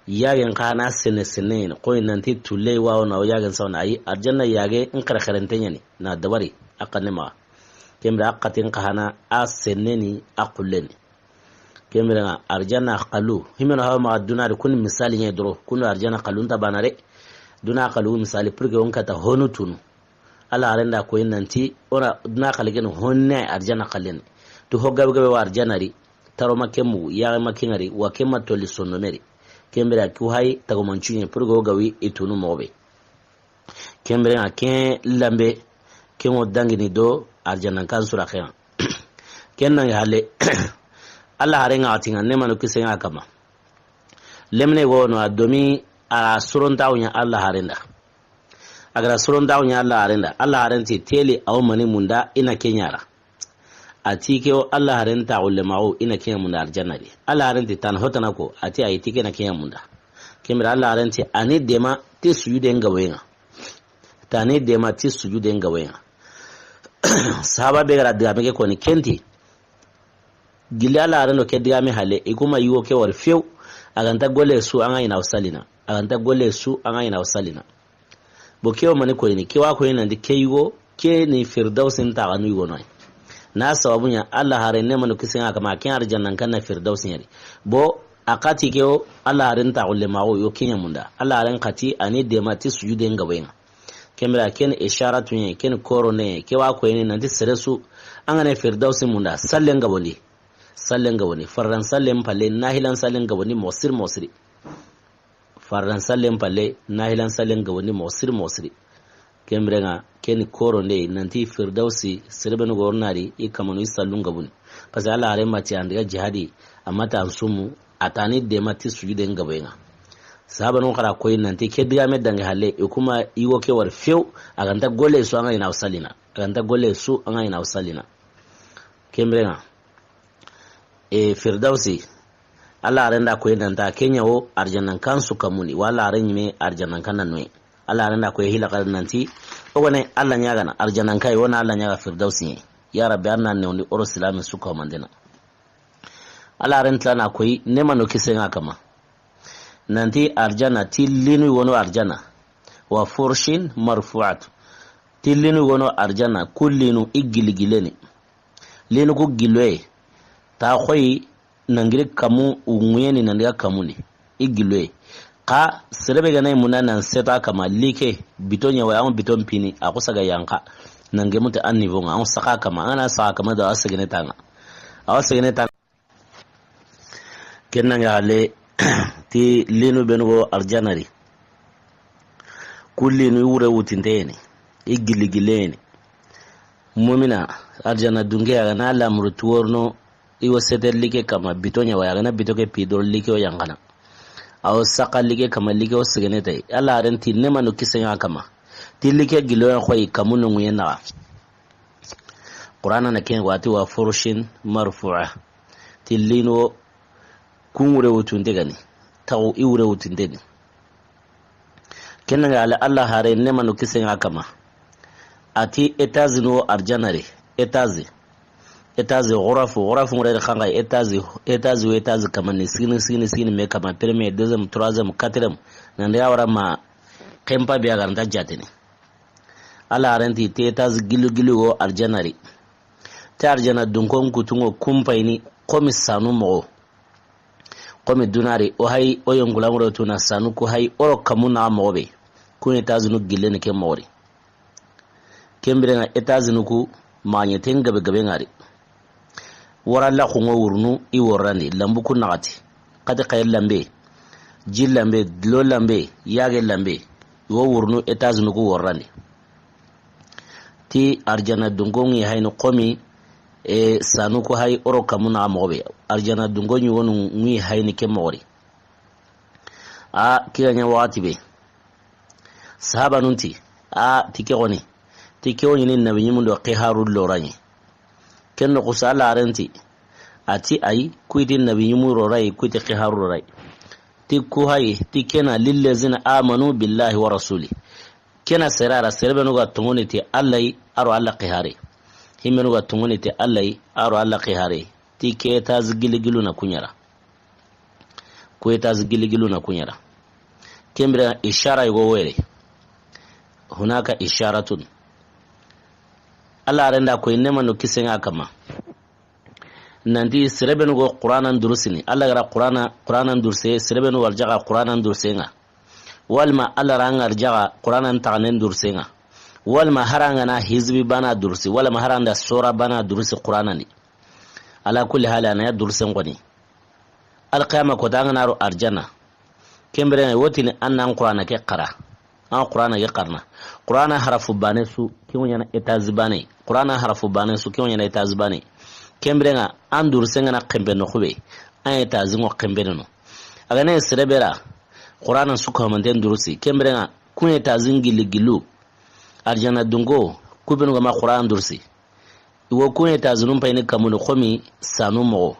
Yagen xa na sene sene ni, koy nanti tulle wa o na o yagen sawna, ayi, arjanna yage n xere xerente ɲa ni, na dabari, a xanne maxa. Ken biren a xatin xa na a sene ni, a xulle ni. Ken biren ŋa, arjanna xalu, himeno hawa maxa duna de, kun misali ɲa doro, kun arjanna xalu nta baane de. Duna xalu misali, pour que o n kata honu tunu. Alla haaren da koyi nanti, o na duna xalle ken honne arjanna xallen. Tu ho gabe gabe wa arjanna ri, taro ma ken mugu, yaxe ma ken ŋa ri, wa ken ma tolli sonno me ri. Ken biren ku hay tago mancu ɲa, pour que o gawi i tunu moxo be. Ken biren ŋa ken lambe, ken wo dangini do arjannan kan su ra ken ŋa. Ken nange halle, Alla haaren ŋa a ti ŋa, neema no kisen ŋa a kanma. Lemine go no a domi a sorontaxu ɲa Alla haaren da. A ga ra soron taaxu ɲa Alla haaren da, Alla haaren ti teli a wo mani munda i na ke ɲa ra. A ti ke wo Alla haaren taaxulle ma wo i na ke ɲa munda arjanna di. Alla haaren ti tan hotana ko, a ti a yi ti ke na ke ɲa munda. Ken bire Alla haaren ti a ni deema ti sujude n gaboyen ŋa. Ta ni deema ti sujude n gaboyen ŋa. Sahaba be ga ra digaame ke koni ken ti. Gilli Alla haaren do ke digaame halle, i kuma yugo ke wari few, a ga nta golle su an ga ɲi na wo sallina. A ga nta golle su an ga ɲi na wo sallina. Bo ke wo mani koyini, ke wa koyini nanti ke yugo, ke ni Firdawsi n taaxanu yugo no yi. Na sababu ɲa, Alla haaren neema no kisen ŋa kama, ken arjanna n kanna Firdawsi ɲa ri. Bo, a xa ti ke wo, Alla haaren taaxulle ma wo yo ke ɲa munda. Alla haaren xa ti a ni deema ti sujude n gaboyen ŋa. Ken bire ken isharatu ɲa, ken koronde ɲa, ke wa koyini nanti sere su, an ga na Firdawsi munda, sallen gabondi. Sallen gabondi. Farran sallen palle, nahilan sallen gabondi, moxo siri, moxo siri. Farran sallen palle, nahilan sallen gabondi, moxo siri, moxo siri. Ken bire ŋa, ken ni koronde, nanti Firdawsi, sere be nu ga wo ri na ri, i kamanu i sallun gabondi. Parce que Alla haaren ma ti an daga jihadi, a ma ta an sumu, a ta ni deema ti sujude n gaboyen ŋa. Sahaba nu xa ra koyi nanti ke digaame dangi halle, i kuma yugo ke wari few, a ga nta golle su an ga ɲi na wo sallina. A ga nta golle su an ga ɲi na wo sallina. Ken bire ŋa. E, Firdawsi, Alla haaren da koyi nanti ke ɲa wo arjanna n kan su kamundi, wala haaren ɲi me arjanna n kanna no yi. Alla haaren da koyi hila xari nanti, o ga ne Alla ɲaagana arjanna n kayi, wo na Alla ɲaaga Firdawsi ɲa. Ya Rabbi, an na newndi o ro silaame su kamandena. Alla haaren tilana koyi neema no kisen ŋa kama. Nanti arjanna ti liinu wo no arjanna. Wa furshin marfu'at. Ti liinu wo no arjanna, ku liinu i gilli gilleni. Liinu ku gilloye, ta xoyi nangiri kamu, u ŋuyeni nandiga kamundi, i gilloye. Xa sere be ga na yi munda nan seta kama, like, bito ɲa wa, an bito n pini, a xo saga yanqa. Nangemu ti an niveau ŋa, an saxa kama, an ga na saxa kama do, a segene ta ŋa. A wa segene ta ŋa. Ken na ŋa halle, ti liinu be nu go arjanna ri. Ku liinu i wure wutinte ni, i gilli gilleni. Mumina, arjanna dunke, a ga na lamuru tuworno, i wo sete like kama, bito ɲa wa, a ga na bito ke pi doro like wo yanqana. A wo saxa like kama, like wo segene ta yi. Alla haaren ti neema no kisen ŋa kama. Ti like gilloyen xoyi kamu no ŋuyen naxa. Qur'ana na ken wa ti wa furshin marfu'a. Ti liinu wo ku ŋure wutunte ga ni. Taxu i wure wutunte ni. Ken na ŋa halle, Alla haaren neema no kisen ŋa kama. A ti étage nu wo arjanna ri, étage. Étage, ghurafu, ghurafu ŋure ri xanxa étage, étage wo étage kama ni, sigini, sigini, sigini me kama, premier, deuxième, troisième, quatrième. Nandiga wara ma xempa be a ga ra nta jaatene. Alla haaren ti, ti étage gillu gillu wo arjanna ri. Ti arjanna dunkon kutu ŋo kumpayini, xomi sanu moxo. Xomi duna ri, o hayi, o yonkulan ŋure tu na sanu ku hayi, o ro kamu naxa moxo be. Ku étage nu gilleni ke moxo ri. Ken bire ŋa étage nu ku, maɲeten gabe gabe ŋa ri. Wara laxu ŋo wurunu, i worrandi, lambu ku naxati. Xati xaye lambe, ji lambe, dilo lambe, yage lambe, i wo wurunu étage nu ku worrandi. Ti arjanna dunko ŋi hayni xomi, e, sanu ku hay o ro kamu naxa moxo be. Arjanna dunko ɲi wonu ŋi hayni ke moxo ri. A, ke ga ɲa waxati be. Sahabanun ti, a, ti ke xoni. Ti ke wo ɲini nabi ɲimu do xiharu loraɲi. Ken noxu sa Alla haaren ti. A ti ayi, ku yi ti nabi ɲimu rorayi, ku yi ti xiharu rorayi. Ti ku hayi, ti ke na lillazina amanu billahi wa rasuli. Ke na sere ra, sere be nu ga toŋoni ti Alla yi, a ro Alla xihare. Himme nu ga toŋoni ti Alla yi, a ro Alla xihare. Ti ke étage gilli gillu na ku ɲa ra. Ku étage gilli gillu na ku ɲa ra. Ken bire ishara yogo were. Hunaka isharatun. Alla haaren da koyi neema no kisen ŋa kama. Nanti sere be nu go Qur'anan durusini. Alla ga ra Qur'ana, Qur'anan duruse, sere be nu warjaxa Qur'anan durusen ŋa. Walma Alla ra ŋa arjaxa Qur'anan taxanen durusen ŋa. Walma hari an ga na hizbi baane durusi. Walma hari an da sora baane durusi Qur'anan di. Ala kulli hali, a na ya durusen xoni. Alqiyama kota an ga na ro arjanna. Ken bire wo tini an na an Qur'ana ke xara. An Qur'ana ke xarana. Qur'ana harafu baane su, ke wo ɲaana étage baane. Qur'ana harafu baane su, ke wo ɲaana étage baane. Ken bire ŋa an durusen ga na xenpe noxu be. An étage ŋo xenpe no. A ga na sere be ra. Qur'ana su ko manten durusi. Ken bire ŋa kun étage gilli gillu. Arjanna dunko, ku beenu ga ma Qur'an durusi. I wo kun étage nu payini kamunu xo mi sanu moxo.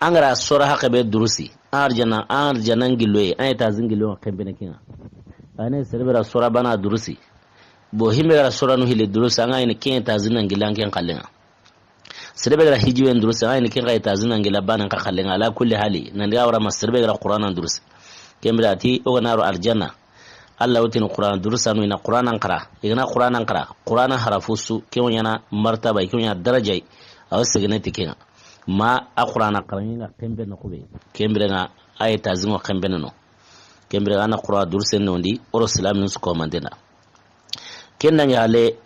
An ga ra sora haxe be durusi. An arjanna, an arjanna ngilloye, an étage ngillo ŋa xenpene ke ŋa. A ne sere be ra sora baane durusi. Bo himbe ga ra sora nu hilli durusi, an ga ɲi ken étage na ngilla an ken xalle ŋa. Sere be ga ra hijiben durusi, an ga ɲi ken xa étage na ngilla baane xa xalle ŋa. Ala kulli hali, nan diga wara ma sere be ga ra Qur'ana durusi. Ken bire a ti, o ga na ro arjanna. Alla wo tini Qur'ana durusanu i na Qur'ana xara. I ga na Qur'ana xara, Qur'ana harafu su, ke wo ɲaana martaba, ke wo ɲaana daraja, a wo segene ti ke ŋa. Ma a Qur'ana xaraŋe ŋa xenpe noxu be. Ken bire ŋa a étage ŋo xenpene no. Ken bire ŋa a na Qur'ana duruse nondi, o ro silaaminu su ko mantena. Ken dangi hale,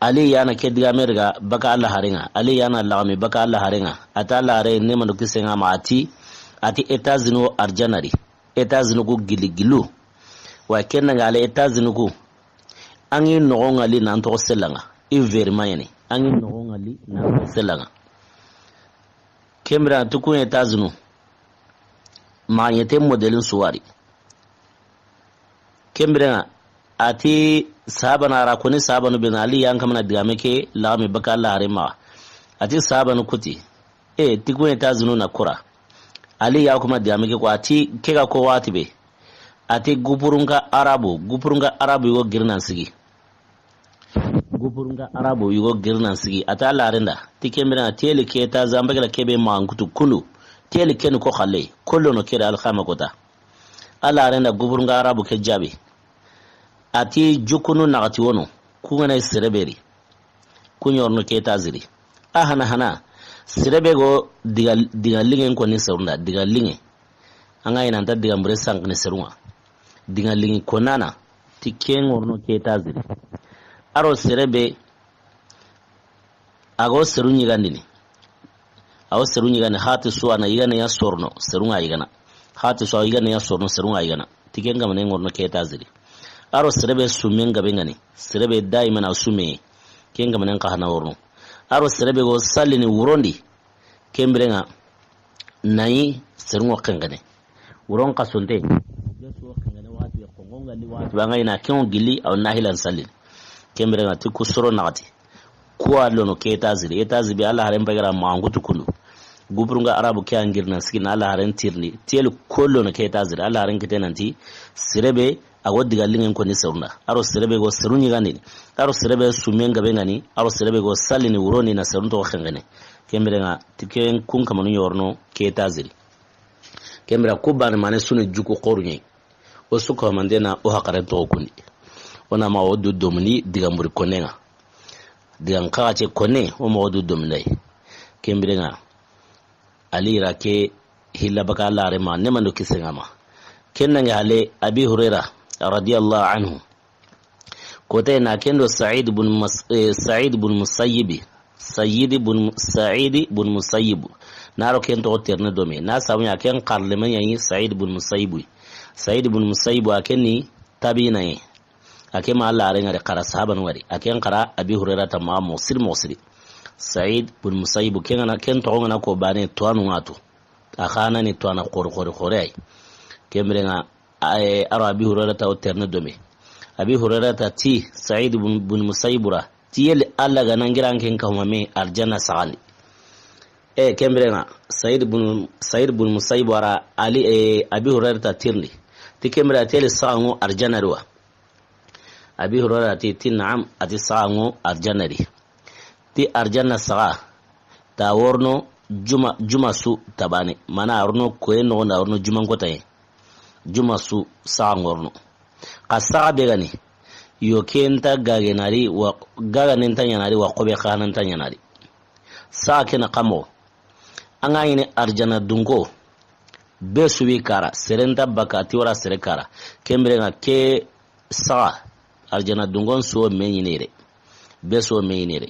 Ali ya na ke digaame daga baka Alla haare ŋa. Ali ya na laxami baka Alla haare ŋa. A ti Alla haare ne mando kise ŋa ma a ti, a ti étage ni wo arjanna di. Étage ni ku gili gilu. Wa ken dangi hale étage ni ku. An ŋi noxo ŋa li nan toxo sella ŋa. I veri ma ɲaani. An ŋi noxo ŋa li nan toxo sella ŋa. Ken bire a ti kun étage nu. Ma ɲete modèle su wari. Ken bire ŋa, a ti sahabana ra koni sahabanu be na Ali yan kamana digaame ke laxami baka Alla haare maxa. A ti sahabanu ku ti, e, ti kun étage nu na kura. Ali ya kuma digaame ke ko, a ti ke ga ko waxati be. A ti gupurunka arabu, gupurunka arabu yogo giri nan sigi. Gupurunka arabu yogo giri nan sigi. A ti Alla haaren da, ti ken bire ŋa, teli ke étage an bagala ke be ma an kutu kundu. Teli ken ko xalle, kollono ke da alxama kota. Alla haaren da gupurunka arabu ke jaabi. A ti jukunu naxati wono, ku ga na sere be ri. Ku ɲa worono ke étage ri. A hana hana, sere be go diga, diga liŋen koni serun da, diga liŋe. An ga ɲi nan ta diga mbure sanqini serun ŋa. Diga liŋi konana, ti ken worono ke étage ri. A ro sere be, a go seru ɲigandini. A wo seru ɲigani, hati su a na yigana ya sorono, serun ŋa yigana. Hati su a yigana ya sorono, serun ŋa yigana. Ti ken kamanen ŋa worono ke étage ri. A ro sere be sumen gabe ŋa ni, sere be dayimana sume, ken kamanen xa hana worono. A ro sere be go sallini wuron di, ken bire ŋa, na ɲi serun ŋo xenqene. Wuron xasonte. Be su wo xenqene waxati be, xonqo ŋa li waxati be, an ga ɲi na ken ŋo gili, a wo nahilan sallini. Ken bire ŋa ti ku soro naxati. Ku wa lono ke étage ri. Étage be Alla haaren bagara ma an kutu kundu. Gupurunka arabu ke an giri nan sigi na Alla haaren tirindi. Teli kollono ke étage ri. Alla haaren kite nan ti sere be a go diga liŋen koni serun da. A ro sere be go seru ɲigandini. A ro sere be sumen gabe ŋa ni. A ro sere be go sallini wuron di na serun toxo xenqene. Ken bire ŋa ti ken kun kamanu ɲa worono ke étage ri. Ken bire ku baane mane su ni juku xoru ɲa yi. O su ko mantena o haxaren toxo kundi. O na ma o du domuni diga mburi konnen ŋa. Diga n xaxa ce konne o ma o du domuni ay. Ken bire ŋa Ali ra ke hilla baka Alla haare maxa ne mando kise ŋa ma. Ken dangi hale Abi Hurayra radiyallahu anhu. Kote na ken do Sa'id bun Mas-, eh, Sa'id bun Musayyibi. Sayyid bun, Sa'id bun Musayyibu. Na ro ken toxo terne do me. Na sabu ɲa ken xarleme ɲa yi Sa'id bun Musayyibu. Sa'id bun Musayyibu a ken ni tabiina ye. A ke ma Alla haaren ŋa ri xara sahabanu ŋa ri. A ken xara Abi Hurayrata ma moxo siri moxo siri. Sa'id bun Musayyibu ken ŋa na, ken toxo ŋa na ko baane tuwaanu ŋa tu. A xa na ni tuwaana xori xori xori ay. Ken bire ŋa Ay, a ro Abi Hurayrata o terne do me. Abi Hurayrata ti Sa'id bun, bun Musayyib ra. Ti yeli Alla ga na ŋiran ken ka huma me arjanna saxandi. E, ken bire ŋa, Sa'id bun, Sa'id bun Musayyib ra Ali, e, Abi Hurayrata tirindi. Ti ken bire a ti yeli saxa ŋo arjanna ri wa. Abi Hurayrata ti, ti na'am, a ti saxa ŋo arjanna ri. Ti arjanna saxa, ta worono juma, juma su ta baane. Mana a worono koye noxon da, a worono juman kotaye. Juma su saxa ŋa worono. Xa saxa be ga ni, yo ke nta gage na ri, wa, gaga ne nta ɲaana ri, wa xobe xa na nta ɲaana ri. Saxa ke na xa moxo. An ga ɲi ni arjanna dunko, be su bi kara, sere nta baka, ti wara sere kara. Ken bire ŋa ke saxa, arjanna dungon su wo me ɲi ni yere. Be su wo me ɲi ni yere.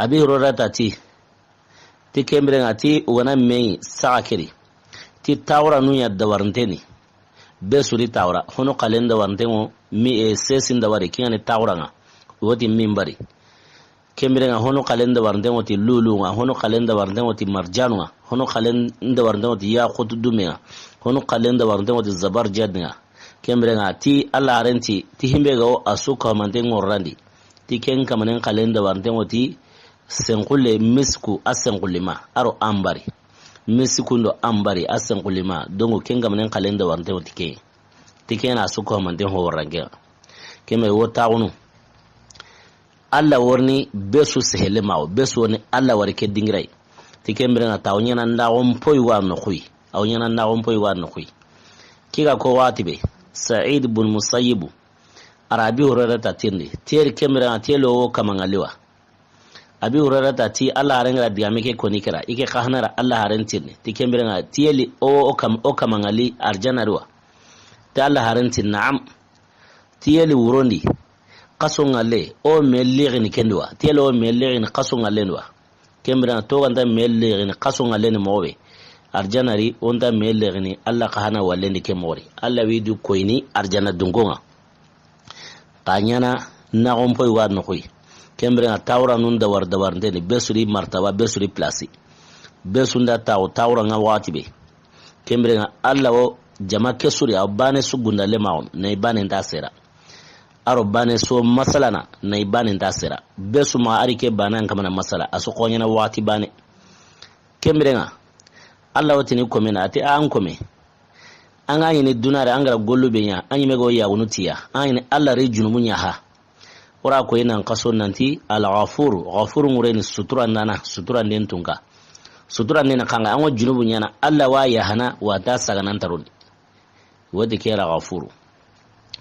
Abi Hurayrata ti, ti ken bire ŋa ti o ga na me ɲi saxa ke ri. Ti tawra nu ɲa dawarinte ni. Be su ri tawra. Hono xalen dawarinte ŋo mi, e, sesin dawari, ken ŋa ni tawra ŋa. Wo ti minbari. Ken bire ŋa hono xalen dawarinte ŋo ti lulu ŋa. Hono xalen dawarinte ŋo ti marjanu ŋa. Hono xalen dawarinte ŋo ti yaqutu dume ŋa. Hono xalen dawarinte ŋo ti zabarjad ŋa. Ken biren ŋa ti Alla haren ti, ti himbe ga wo a su kahumanten ŋorandi. Ti ken kamanen xalen dabarinten ŋo ti senxulle misku a senxullima, a ro ambari. Misku ndo ambari a senxullima, donc ken kamanen xalen dabarinten ŋo ti ke. Ti ken a su kahumanten ho waranke. Ken me wo taxunu. Alla worni besu sehele mawo, besu woni Alla wari ke dingiray. Ti ken biren ŋa ta wo ɲana ndaxon poy wa no xuy. A wo ɲana ndaxon poy wa no xuy. Kiga ko wati be, Sa'id bun Musayyibu, ara Abi Hurairata tirindi, teri ken biren ŋa telo wo kamaŋaliwa. Abi Hurairata ti Alla haren ga ra digame ke koni kera, ike xahanara Alla haren tirindi, ti ken biren ŋa tiyeli o, o kam-, o kamaŋali arjana riwa. Ti Alla haren ti na'am. Tiyeli wurondi, xaso ŋalle, o me lixini kendiwa. Tiyeli o me lixini xaso ŋallendiwa. Ken biren ŋa toganta me lixini xaso ŋallendi moxo be. Arjana ri, o nta me lixini Alla xahana wallendi ke moxo ri. Alla wi du koyini arjana dunko ŋa. Xa ɲana naxon poy wa no xuy. Ken biren ŋa tawra nun dawar dabarinteni, besu ri martaba, besu ri place. Besu nda taxu tawra ŋa waxati be. Ken biren ŋa Alla wo jama ke su ri, a wo bane su gunda le maxon, na i bane nta sera. A ro bane so masalana, na i bane nta sera. Besu ma a ri ke bane an kamana masala, a su xoɲana waxati bane. Ken biren ŋa, Alla wo tini komen da, a ti an kome. An ga ɲini dunare, an ga ra gollu be ɲa, an ɲime go yaxunu tiya, an ɲini Alla ri junubu ɲa ha. Wora ko i nan xaso nanti Al-Ghafuru, Ghafuru ŋureni suturandana, suturanden tunka. Suturanden xanga, an ŋo junubu ɲana, Alla wa yahana, wa ta saganan tarondi. Wodi ke ra Ghafuru.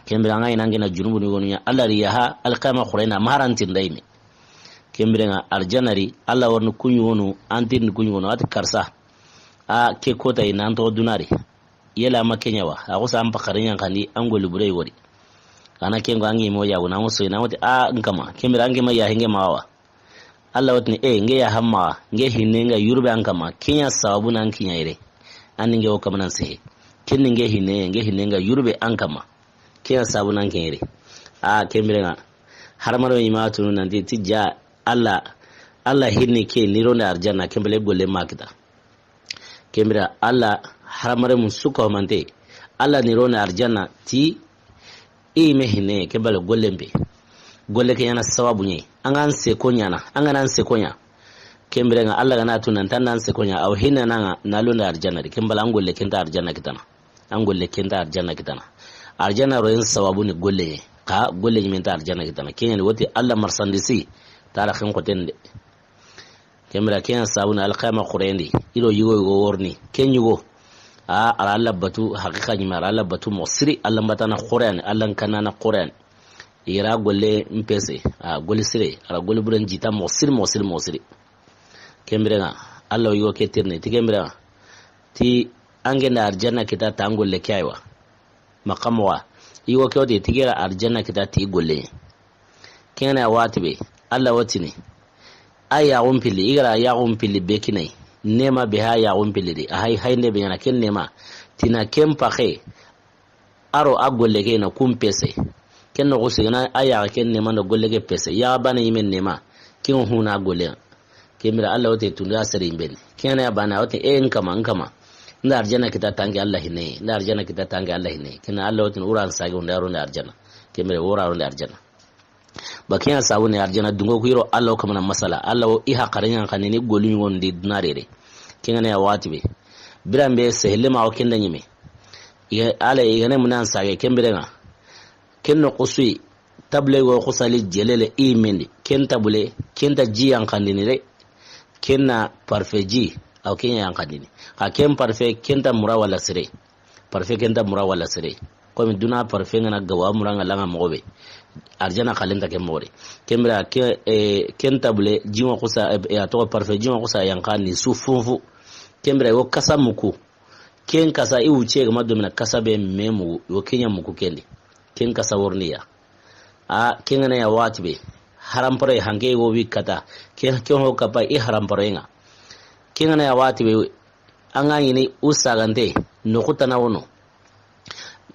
Ken biren ŋa i nan gina junubu ni wonu ɲa, Alla ri yaha, alqiyama xurena, maharanti ndayme. Ken biren ŋa arjana ri, Alla warni kuɲu wonu, antin kuɲu wonu, ati karsa. A ke kota i nan to dunare. Yela ma ke ɲa wa, a xusa an pakare ɲan kandi, an goli bure wori. Ana ken go an ŋi mo yagu, na ŋo so, na ŋo ti, a, n kama, ken biren ŋa an ŋi ma yaha nge ma wa. Alla wotini, e, nge ya hamma, nge hinne nga yurbe an kama, kenya sababu nan kinya ire. An nge o kamanan sehe. Ken nge hinne, nge hinne nga yurbe an kama. Kenya sababu nan kinya ire. A, ken biren ŋa. Haramaro ima tunu nanti, ti ja, Alla, Alla hinne ke, ni ronda arjana, ken bale golle ma kita. Ken biren Alla haramare mun su kahumante. Alla ni ronda arjana ti i me hinne ke bale gollen be. Golle ke ɲana sababu ɲe. An ga an se ko ɲana, an ga na an se ko ɲa. Ken biren ŋa Alla ga na tu nan tan an se ko ɲa. Aw hinna na ŋa na londa arjana di. Ken bale an golle ken ta arjana kitana. An golle ken ta arjana kitana. Arjana ro yin sababu ni golle ɲe. Ka golle ɲi men ta arjana kitana. Ken ɲa ni woti Alla marsandisi. Tara ken xoten de. Ken biren ken sabu na alqiyama xurendi, i do yugo yugo worni, ken yugo. A, ara Alla batu, haqiqa ɲi ma, ara Alla batu moxo siri, Alla mbatana xureyani, Alla kanana xureyani. I ra golle mpese, a, golle sire, ara golle buren jita moxo siri, moxo siri, moxo siri. Ken biren ŋa, Alla yugo ke tirni, ti ken biren ŋa. Ti an genda arjana kita ta an golle ke aywa. Makamowa. I wo ke woti ti gera arjana kita ti golle. Kena wati be. Alla wotini. A yaxun pilli, i gara yaxun pilli be kinai. Nema be ha yaxun pilli di. A hay, hayinde be ɲana ken nema. Tina ken paxe. Aro a golle ke na kun pese. Ken no xusi gana a yaxa ken nema ndo golle ke pese. Ya bane yimen nema. Ken huna golle. Ken biren Alla wote tundu a sere yimbeni. Kena ya bana wote e n kama, n kama. Nda arjana kita ta an ke Alla hinne. Nda arjana kita ta an ke Alla hinne. Kena Alla wote uran sage unda ronda arjana. Ken biren wora ronda arjana. Ba kena sabu ne arjana dungo ku i ro Alla kamana masala. Alla wo i haqare ɲan xanini golu ɲugon di dunarere. Kena ya wati be. Biran be sehele ma o kenda ɲime. Iga, Alla i gane munan sage ken biren ŋa. Ken no xusui. Tabule go xusali jelele i mendi. Ken tabule, ken ta ji yanqandini re. Ken na parfait ji, aw ken yanqandini. Xa ken parfait, ken ta mura wala sere. Parfait ken ta mura wala sere. Komi duna parfait ngana gawa mura nga langa moxo be. Arjana xalen ta ke moxo re. Ken biren ke, eh, ken tabule, jingo xusa, eh, ya to parfait jingo xusa yanqani su funfu. Ken biren wo kasa muku. Ken kasa i wuce ga ma domina kasa be me mugu, wo kenya muku kendi. Ken kasa worni ya. A, ken gana ya wati be. Harampare hanke wo wi kata. Ken, ken ho kapa i harampare nga. Ken gana ya wati be. An ga ɲini u sagante, no xutana wono.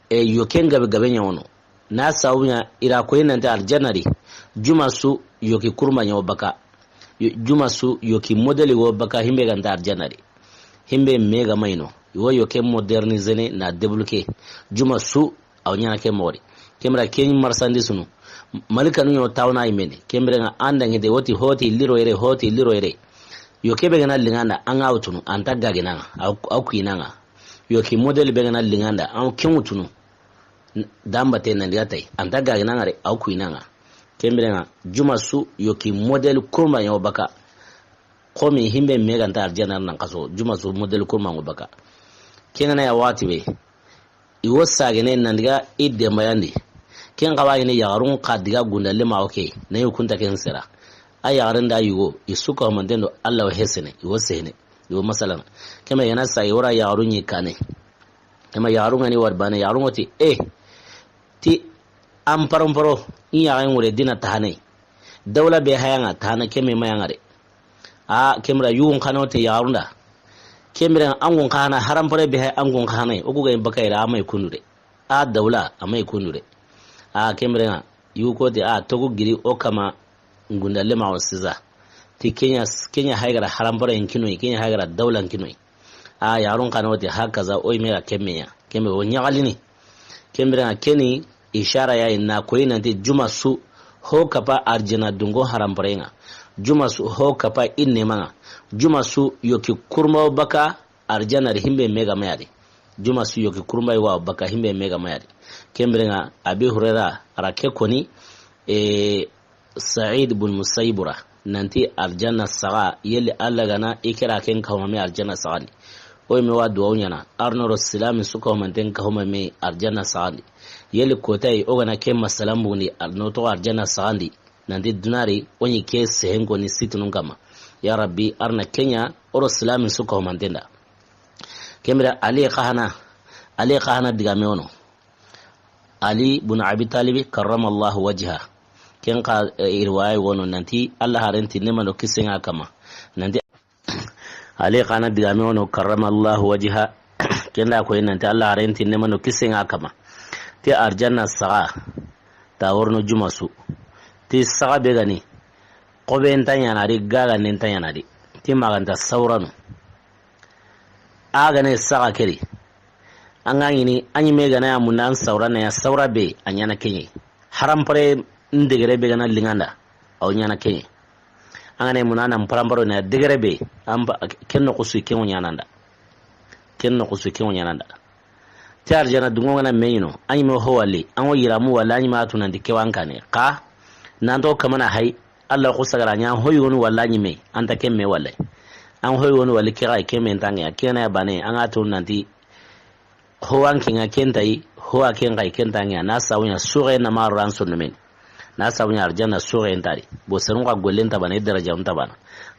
E, yo ken gabe gabe ɲa wono. Na sabu ɲa i ra koyi nanta arjana di. Juma su yo ki kurma ɲa wo baka. Yo, juma su yo ki modeli wo baka himbe ganta arjana di. Himbe mega mayno. Wo yo ke moderniser ne na débloquer. Juma su A wo ɲaana ke moxo di. Ken bire ken marchandise nu, malikanu ɲa wo tawuna i me ni. Ken bire ŋa an da ŋi de, woti hoti liro yere, hoti liro yere. Yo ke be ga na liŋa an da, an ŋa wo tunu, an ta gagina ŋa, a wo, a wo kuina ŋa. Yo ke modèle be ga na liŋa an da, an ken wo tunu. Damba te nan diga tay, an ta gagina ŋa de, a wo kuina ŋa. Ken bire ŋa, juma su, yo ke modèle kurma ɲa wo baka. Xo mi himbe me ga nta arjana nan xaso, juma su modèle kurma ŋo baka. Ken ga na ya waxati be, i wo sagene nan diga i dembayandi. Ken xawa yi ni yaxarun xa diga gunda lema wo ke, na yi kunta ken sera. A yaxarin da yugo, i su ka manten do Alla wo hesene, i wo sehene, i wo masalana. Ken bire i ga na sa i wara yaxarun ɲi kane. Ken bire yaxarun ŋa ni wari bane, yaxarun ŋo ti, eh, ti an paramparo, in yaxen ŋure dina tahane. Dawla be haya ŋa tahana ken me ma ya ŋa de. A ken bire yugun xana wo te yaxarun da. Ken bire an gun xana harampare be hay an gun xana, o ku ga yi baka yere a ma yi kundu de. A dawla a ma yi kundu de. A ken bire ŋa yugo ko te a togu giri o kama gunda lema wo siza. Ti ken ɲa, ken ɲa hay ga ra harampare n kinoyi, ken ɲa hay ga ra dawla n kinoyi. A yaxarun xana wo te hakaza o yi me ga ken me ya. Ken bire wo ɲaxalini. Ken bire ŋa ken ni ishara ya yi na koyi nanti juma su ho kapa arjana dungo harampare ŋa. Juma su ho kapa i nema ŋa. Juma su yo ke kurma wo baka arjana ri himbe me ga ma ya di. Juma su yo ke kurma wo baka himbe me ga ma ya di. Ken bire ŋa Abi Hurera a ra ke koni, e, Sa'id bun Musayyib ra, nanti arjanna saga, yeli Alla ga na i kira ken kawma me arjanna sagandi. O yi me wa duwawu ɲaana, arno ro silami su kawmanten kawma me arjanna sagandi. Yeli kotay, o ga na ken masalan bundi, arno to arjanna sagandi. Nanti dunari, o ɲi ke sehen ko ni situnun kama. Ya Rabbi, arna ken ɲa, o ro silami su kawmanten da. Ken bire Ali xa hana, Ali xa hana diga me wono. Ali bun Abi Talib karramallahu wajha. Ken xa, eh, riwaya wono nanti Alla harenti nema no kisenga kama. Nanti Ali xa na diga me wono karramallahu wajha. Ken da koyi nanti Alla harenti nema no kisenga kama. Ti arjanna saga ta worno juma su. Ti saga be ga ni. Xobe nta ɲaana di, gaga ne nta ɲaana di. Ti ma ga nta sawranu. A ga ne saga ke ri. An ga ɲi ni, a ɲi me ga na ya munda an sawra na ya sawra be, a ɲaana ken ɲi. Harampare n degere be ga na liŋa an da, a wo ɲaana ken ɲi. An ga ne munda an paramparo na ya degere be, an ba, ken noxo su ken wo ɲaana an da. Ken noxo su ken wo ɲaana an da. Ti arjana dungo ga na me ɲi no, a ɲi me ho wali, an wo yiramu wala a ɲi ma tu nanti ke wa an kane. Xa, nan to kamana hay, Alla xo sagara ɲa hoy wonu wala ɲi me, an ta ken me wala. An hoy wonu wali ke ga ke me ntange, ke na ya bane, an ga to nanti ho an kinga ken tayi, ho a ken ga ken tange, na sawu ɲa sure na maro ran sonno men. Na sabu ɲa arjanna soxe nta di. Bo serun xa gollen ta bana, i daraja nta bana.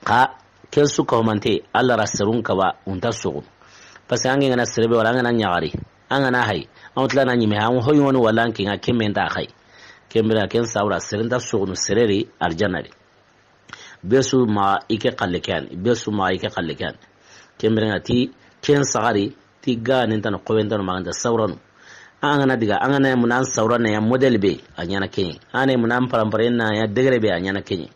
Xa ken su ka humante, Alla ra serun kaba, u nta soxunu. Parce que an ga na sere be wala an ga na ɲaxari, an ga na hay, an tla na ɲime, an hoy woni wala an kinga kemme nta hay. Ken bira ken sawra sere nta soxunu sere ri arjanna di. Be su ma i ke xalle ke yani, be su ma i ke xalle ke yani. Ken bira ti ken saxari, ti ga nen tan ko ben tan ma ga nta sawranu. An ga na diga, an ga na mun an sawrana ya modèle be, a ɲaana ken ɲi. An ga na mun an parampare na ya degré be, a ɲaana ken ɲi.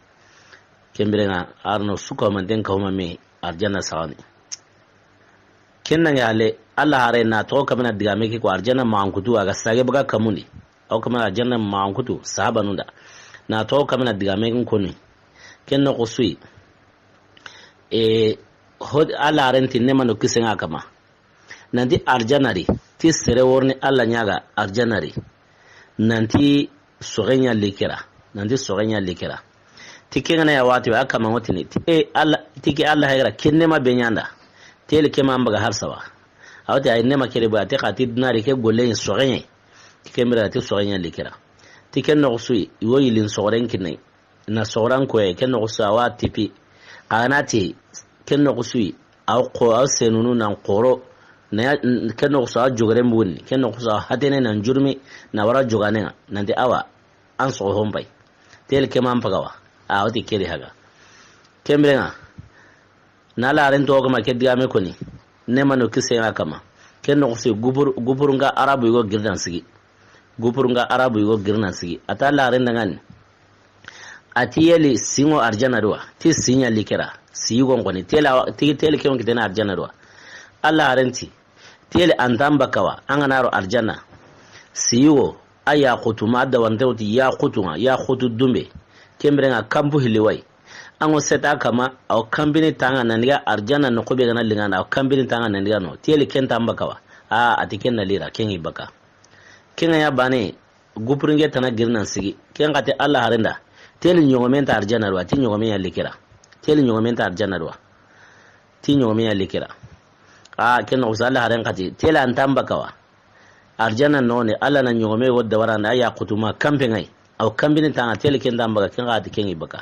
Ken bira ŋa arno su ka humanten ka huma me arjanna saxani. Ken nange ale, Alla hare na to kamana diga me ke ko arjanna ma an kutu a ga sage baga kamundi. Aw kamana arjanna ma an kutu sahaba nunda. Na to kamana diga me ko ni. Ken no ko sui. E, ho, Alla haren ti nema no kisen ŋa kama. Nanti arjanna ri, ti sere worni Alla ɲa ga arjanna ri. Nanti soxe ɲa likira. Nanti soxe ɲa likira. Ti ke ŋa na ya wati, a kama ŋotini. Ti, e, Alla, ti ke Alla haygara, ken nema be ɲa an da. Tele ke ma an baga har sawa. Awti ay nema kere ba, ti xa ti duna ri ke golle ɲi soxe ɲa. Ti ke mira ti soxe ɲa likira. Ti ken no sui, i wo yilin soxoren kinai. Na soxoran koye, ken noxo su a wa tipi. Xa ga na ti, ken noxo sui, aw xo, aw senunu nan xoro, na ya, ken noxo su a wa jogeren buguni, ken noxo su a wa hatene nan jurumi, na wara jogane ŋa, nanti awa, an soxo hompay. Tel ke man pagawa, a wati keri haga. Ken bire ŋa, Na laren to kama ke digame koni. Nema no kise ŋa kama. Ken noxo su gubur, gubur nga arabu yugo girdan sigi. Gubur nga arabu yugo girdan sigi. A ta laren dangani. A ti yeli singo arjanna duwa. Ti sinya likira. Si yugo koni. Tela, ti, tele ke on kitena arjanna duwa. Alla harenti. Tele antan bakawa. An ga na ro arjanna. Siyigo, a yaxutu ma, a da wante wuti yaxutu ŋa, yaxutu dunbe. Ken biren ŋa kanpu hilli wa yi. An ŋa seta kama, a wa kanpini ta ŋa nan diga arjanna noxo be ga na liŋa na, a wa kanpini ta ŋa nan diga no. Teli ken ta n baka wa. A, a ti ken na lira, ken ŋi baka. Ken ŋa ya bane, gupuringe tana giri nan sigi. Ken xa ti Alla haren da. Teli ɲogomen ta arjanna do wa, ti ɲogomen ya likira. Teli ɲogomen ta arjanna do wa. Ti ɲogomen ya likira. A, ken noxo su Alla haren xa ti, teli an ta n baka wa. Arjanna noxo ni, Alla na ɲogome wo dabaranda, a yaxutu ma kanpe ŋa yi. A wa kanpini ta ŋa, teli ken ta n baka, ken xa ti ken ŋi baka.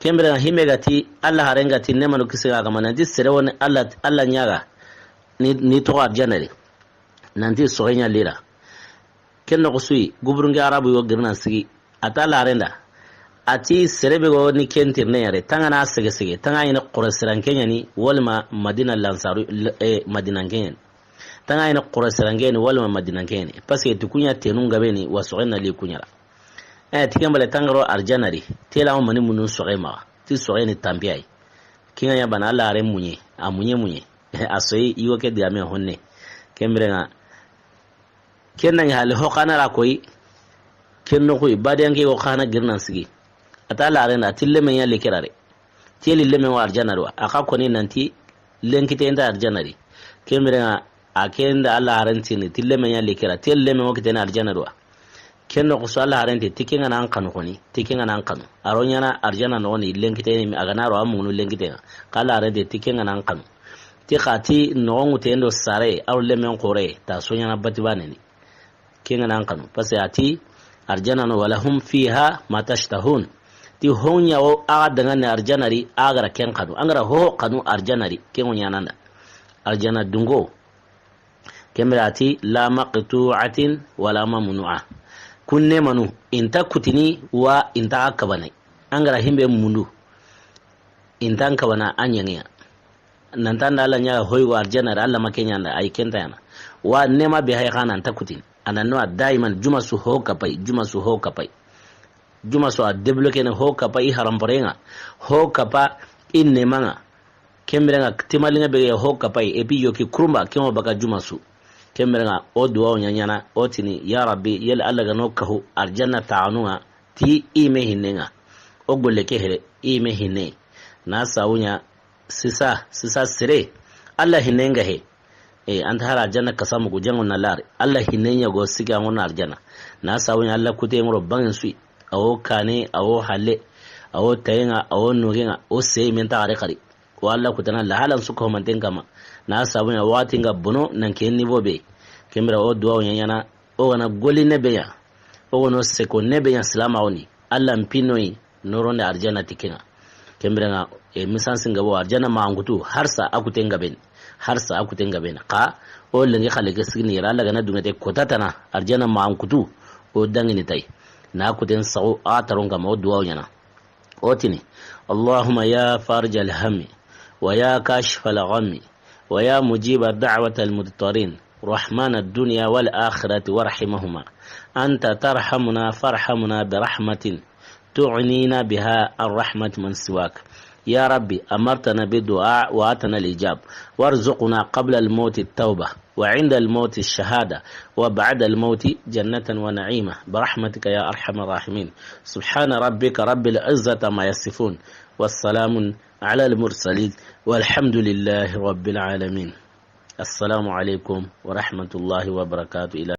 Ken biren ŋa hime ga ti, Alla haren ga ti, nemanu kisi ga kama, nanti sere wo ni Alla, Alla ɲaga, ni, ni toxo arjanna di. Nanti soxe ɲa lira. Ken noxo su yi, guburunke arabu yo giri nan sigi. A ta laren da. A ti sere be go ni ken tirine yare, ta ŋa na sege sege, ta ŋa yi ni xore siranke ɲa ni, walima Madina lansaru, l-, eh, Madinanke ɲa ni. Ta ŋa yi ni xore siranke ɲa ni, walima Madinanke ɲa ni. Parce que ti ku ɲa tenun gabe ni, wa soxe na li ku ɲa ra. Eh, ti ken bale ta ŋa ro arjanna di, tela wo mani munun soxe maxa, ti soxe ni tanpi ya yi. Ken ŋa ya bana Alla haren muɲe, a muɲe muɲe. A soyi, i wo ke digame honne. Ken biren ŋa, Ken na ɲi hali ho xa na ra koyi, ken noxu yi, badiyanke wo xa na giri nan sigi. A ta laren da, ti lemen ya likira re. Teli lemen wo arjanna do wa. A xa koni nanti lenkite nta arjanna di. Ken biren ŋa, a ken da Alla haren tini, ti lemen ya likira. Teli lemen wo kitene arjanna do wa. Ken noxo su Alla haren ti, ti ken ŋa na an xanu koni, ti ken ŋa na an xanu. A ro ɲaana arjanna noxo ni lenkite ni, a ga na ro a munu lenkite ŋa. Xa Alla haren ti, ti ken ŋa na an xanu. Ti xa ti noxon ŋu te ndo sare, a ro lemen xore, ta so ɲaana bati bane ni. Ken ŋa na an xanu. Parce que a ti, arjanna no, walahum fiha ma tashtahun. Ti ho ɲa wo, a ga daŋa ni arjanna di, a ga ra ken xanu. An ga ra ho xanu arjanna di, ken ŋo ɲaana nda. Arjanna dungo. Ken bire a ti, la maqtu'atin wala mamnu'a. Kun nemanu, i nta kutini wa i nta xa kabana. An ga ra himbe mundu, i nta n kabana a ɲaŋe ya. Nan ta nda Alla ɲa hoyi wa arjanna da, Alla ma ke ɲa nda, ay ken ta ya na. Wa nema be hay xa na nta kutini. A na no a daiman juma su ho kapay, juma su ho kapay. Juma su a débloqué ne ho kapay i haramporenŋa, ho kapa i nemaŋa. Ken bire ŋa timaliŋa be ho kapay, et puis yoki kurumba, ken wo baka juma su. Ken bire ŋa o duwa o ɲaɲana, o tini, ya Rabbi, yel Alla ga no kahu, arjanna taxanu ŋa, ti i me hinne ŋa. O golle ke here, i me hinne. Na sawu ɲa, sisa, sisa sere, Alla hinne ŋa he. E, an ta hari arjanna kasamu ku jaŋo na lari. Alla hinne ɲa go sigi a ŋo na arjanna. Na sawu ɲa Alla kute ŋoro baŋen sui. A wo kane, a wo halle, a wo tayeŋa, a wo nogeŋa, o sey men ta xari xari. Wa Alla kutana la halan su ko manten kama. Na sabu ɲa waxati ŋa bono nan ke niveau be. Ken bire o duwa o ɲaɲana, o ga na goli ne be ɲa. O ga no seko ne be ɲa silama o ni. Alla mpinoyi noronde arjanna ti ken ŋa. Ken bire ŋa, e, misansi ŋa bo arjanna ma angutu harsa a kuten ŋa ben. Harsa a kuten ŋa ben. Xa o lengi xale ke sigini yere Alla ga na duŋete kota tana arjanna ma angutu o daŋini tay. Na kuten saxu a taron kama o duwa o ɲaana. O tini, اللهم يا فارج الهم، ويا كاشف الغم، ويا مجيب دعوة المضطرين، رحمن الدنيا والآخرة وارحمهما، أنت ترحمنا فارحمنا برحمة تغنينا بها عن رحمة من سواك. يا ربي، أمرتنا بالدعاء وآتنا الإجاب، وارزقنا قبل الموت التوبة، وعند الموت الشهادة، وبعد الموت جنة ونعيما، برحمتك يا أرحم الراحمين. سبحان ربك رب العزة عما يصفون، والسلام على المرسلين، والحمد لله رب العالمين. السلام عليكم ورحمة الله وبركاته. إلى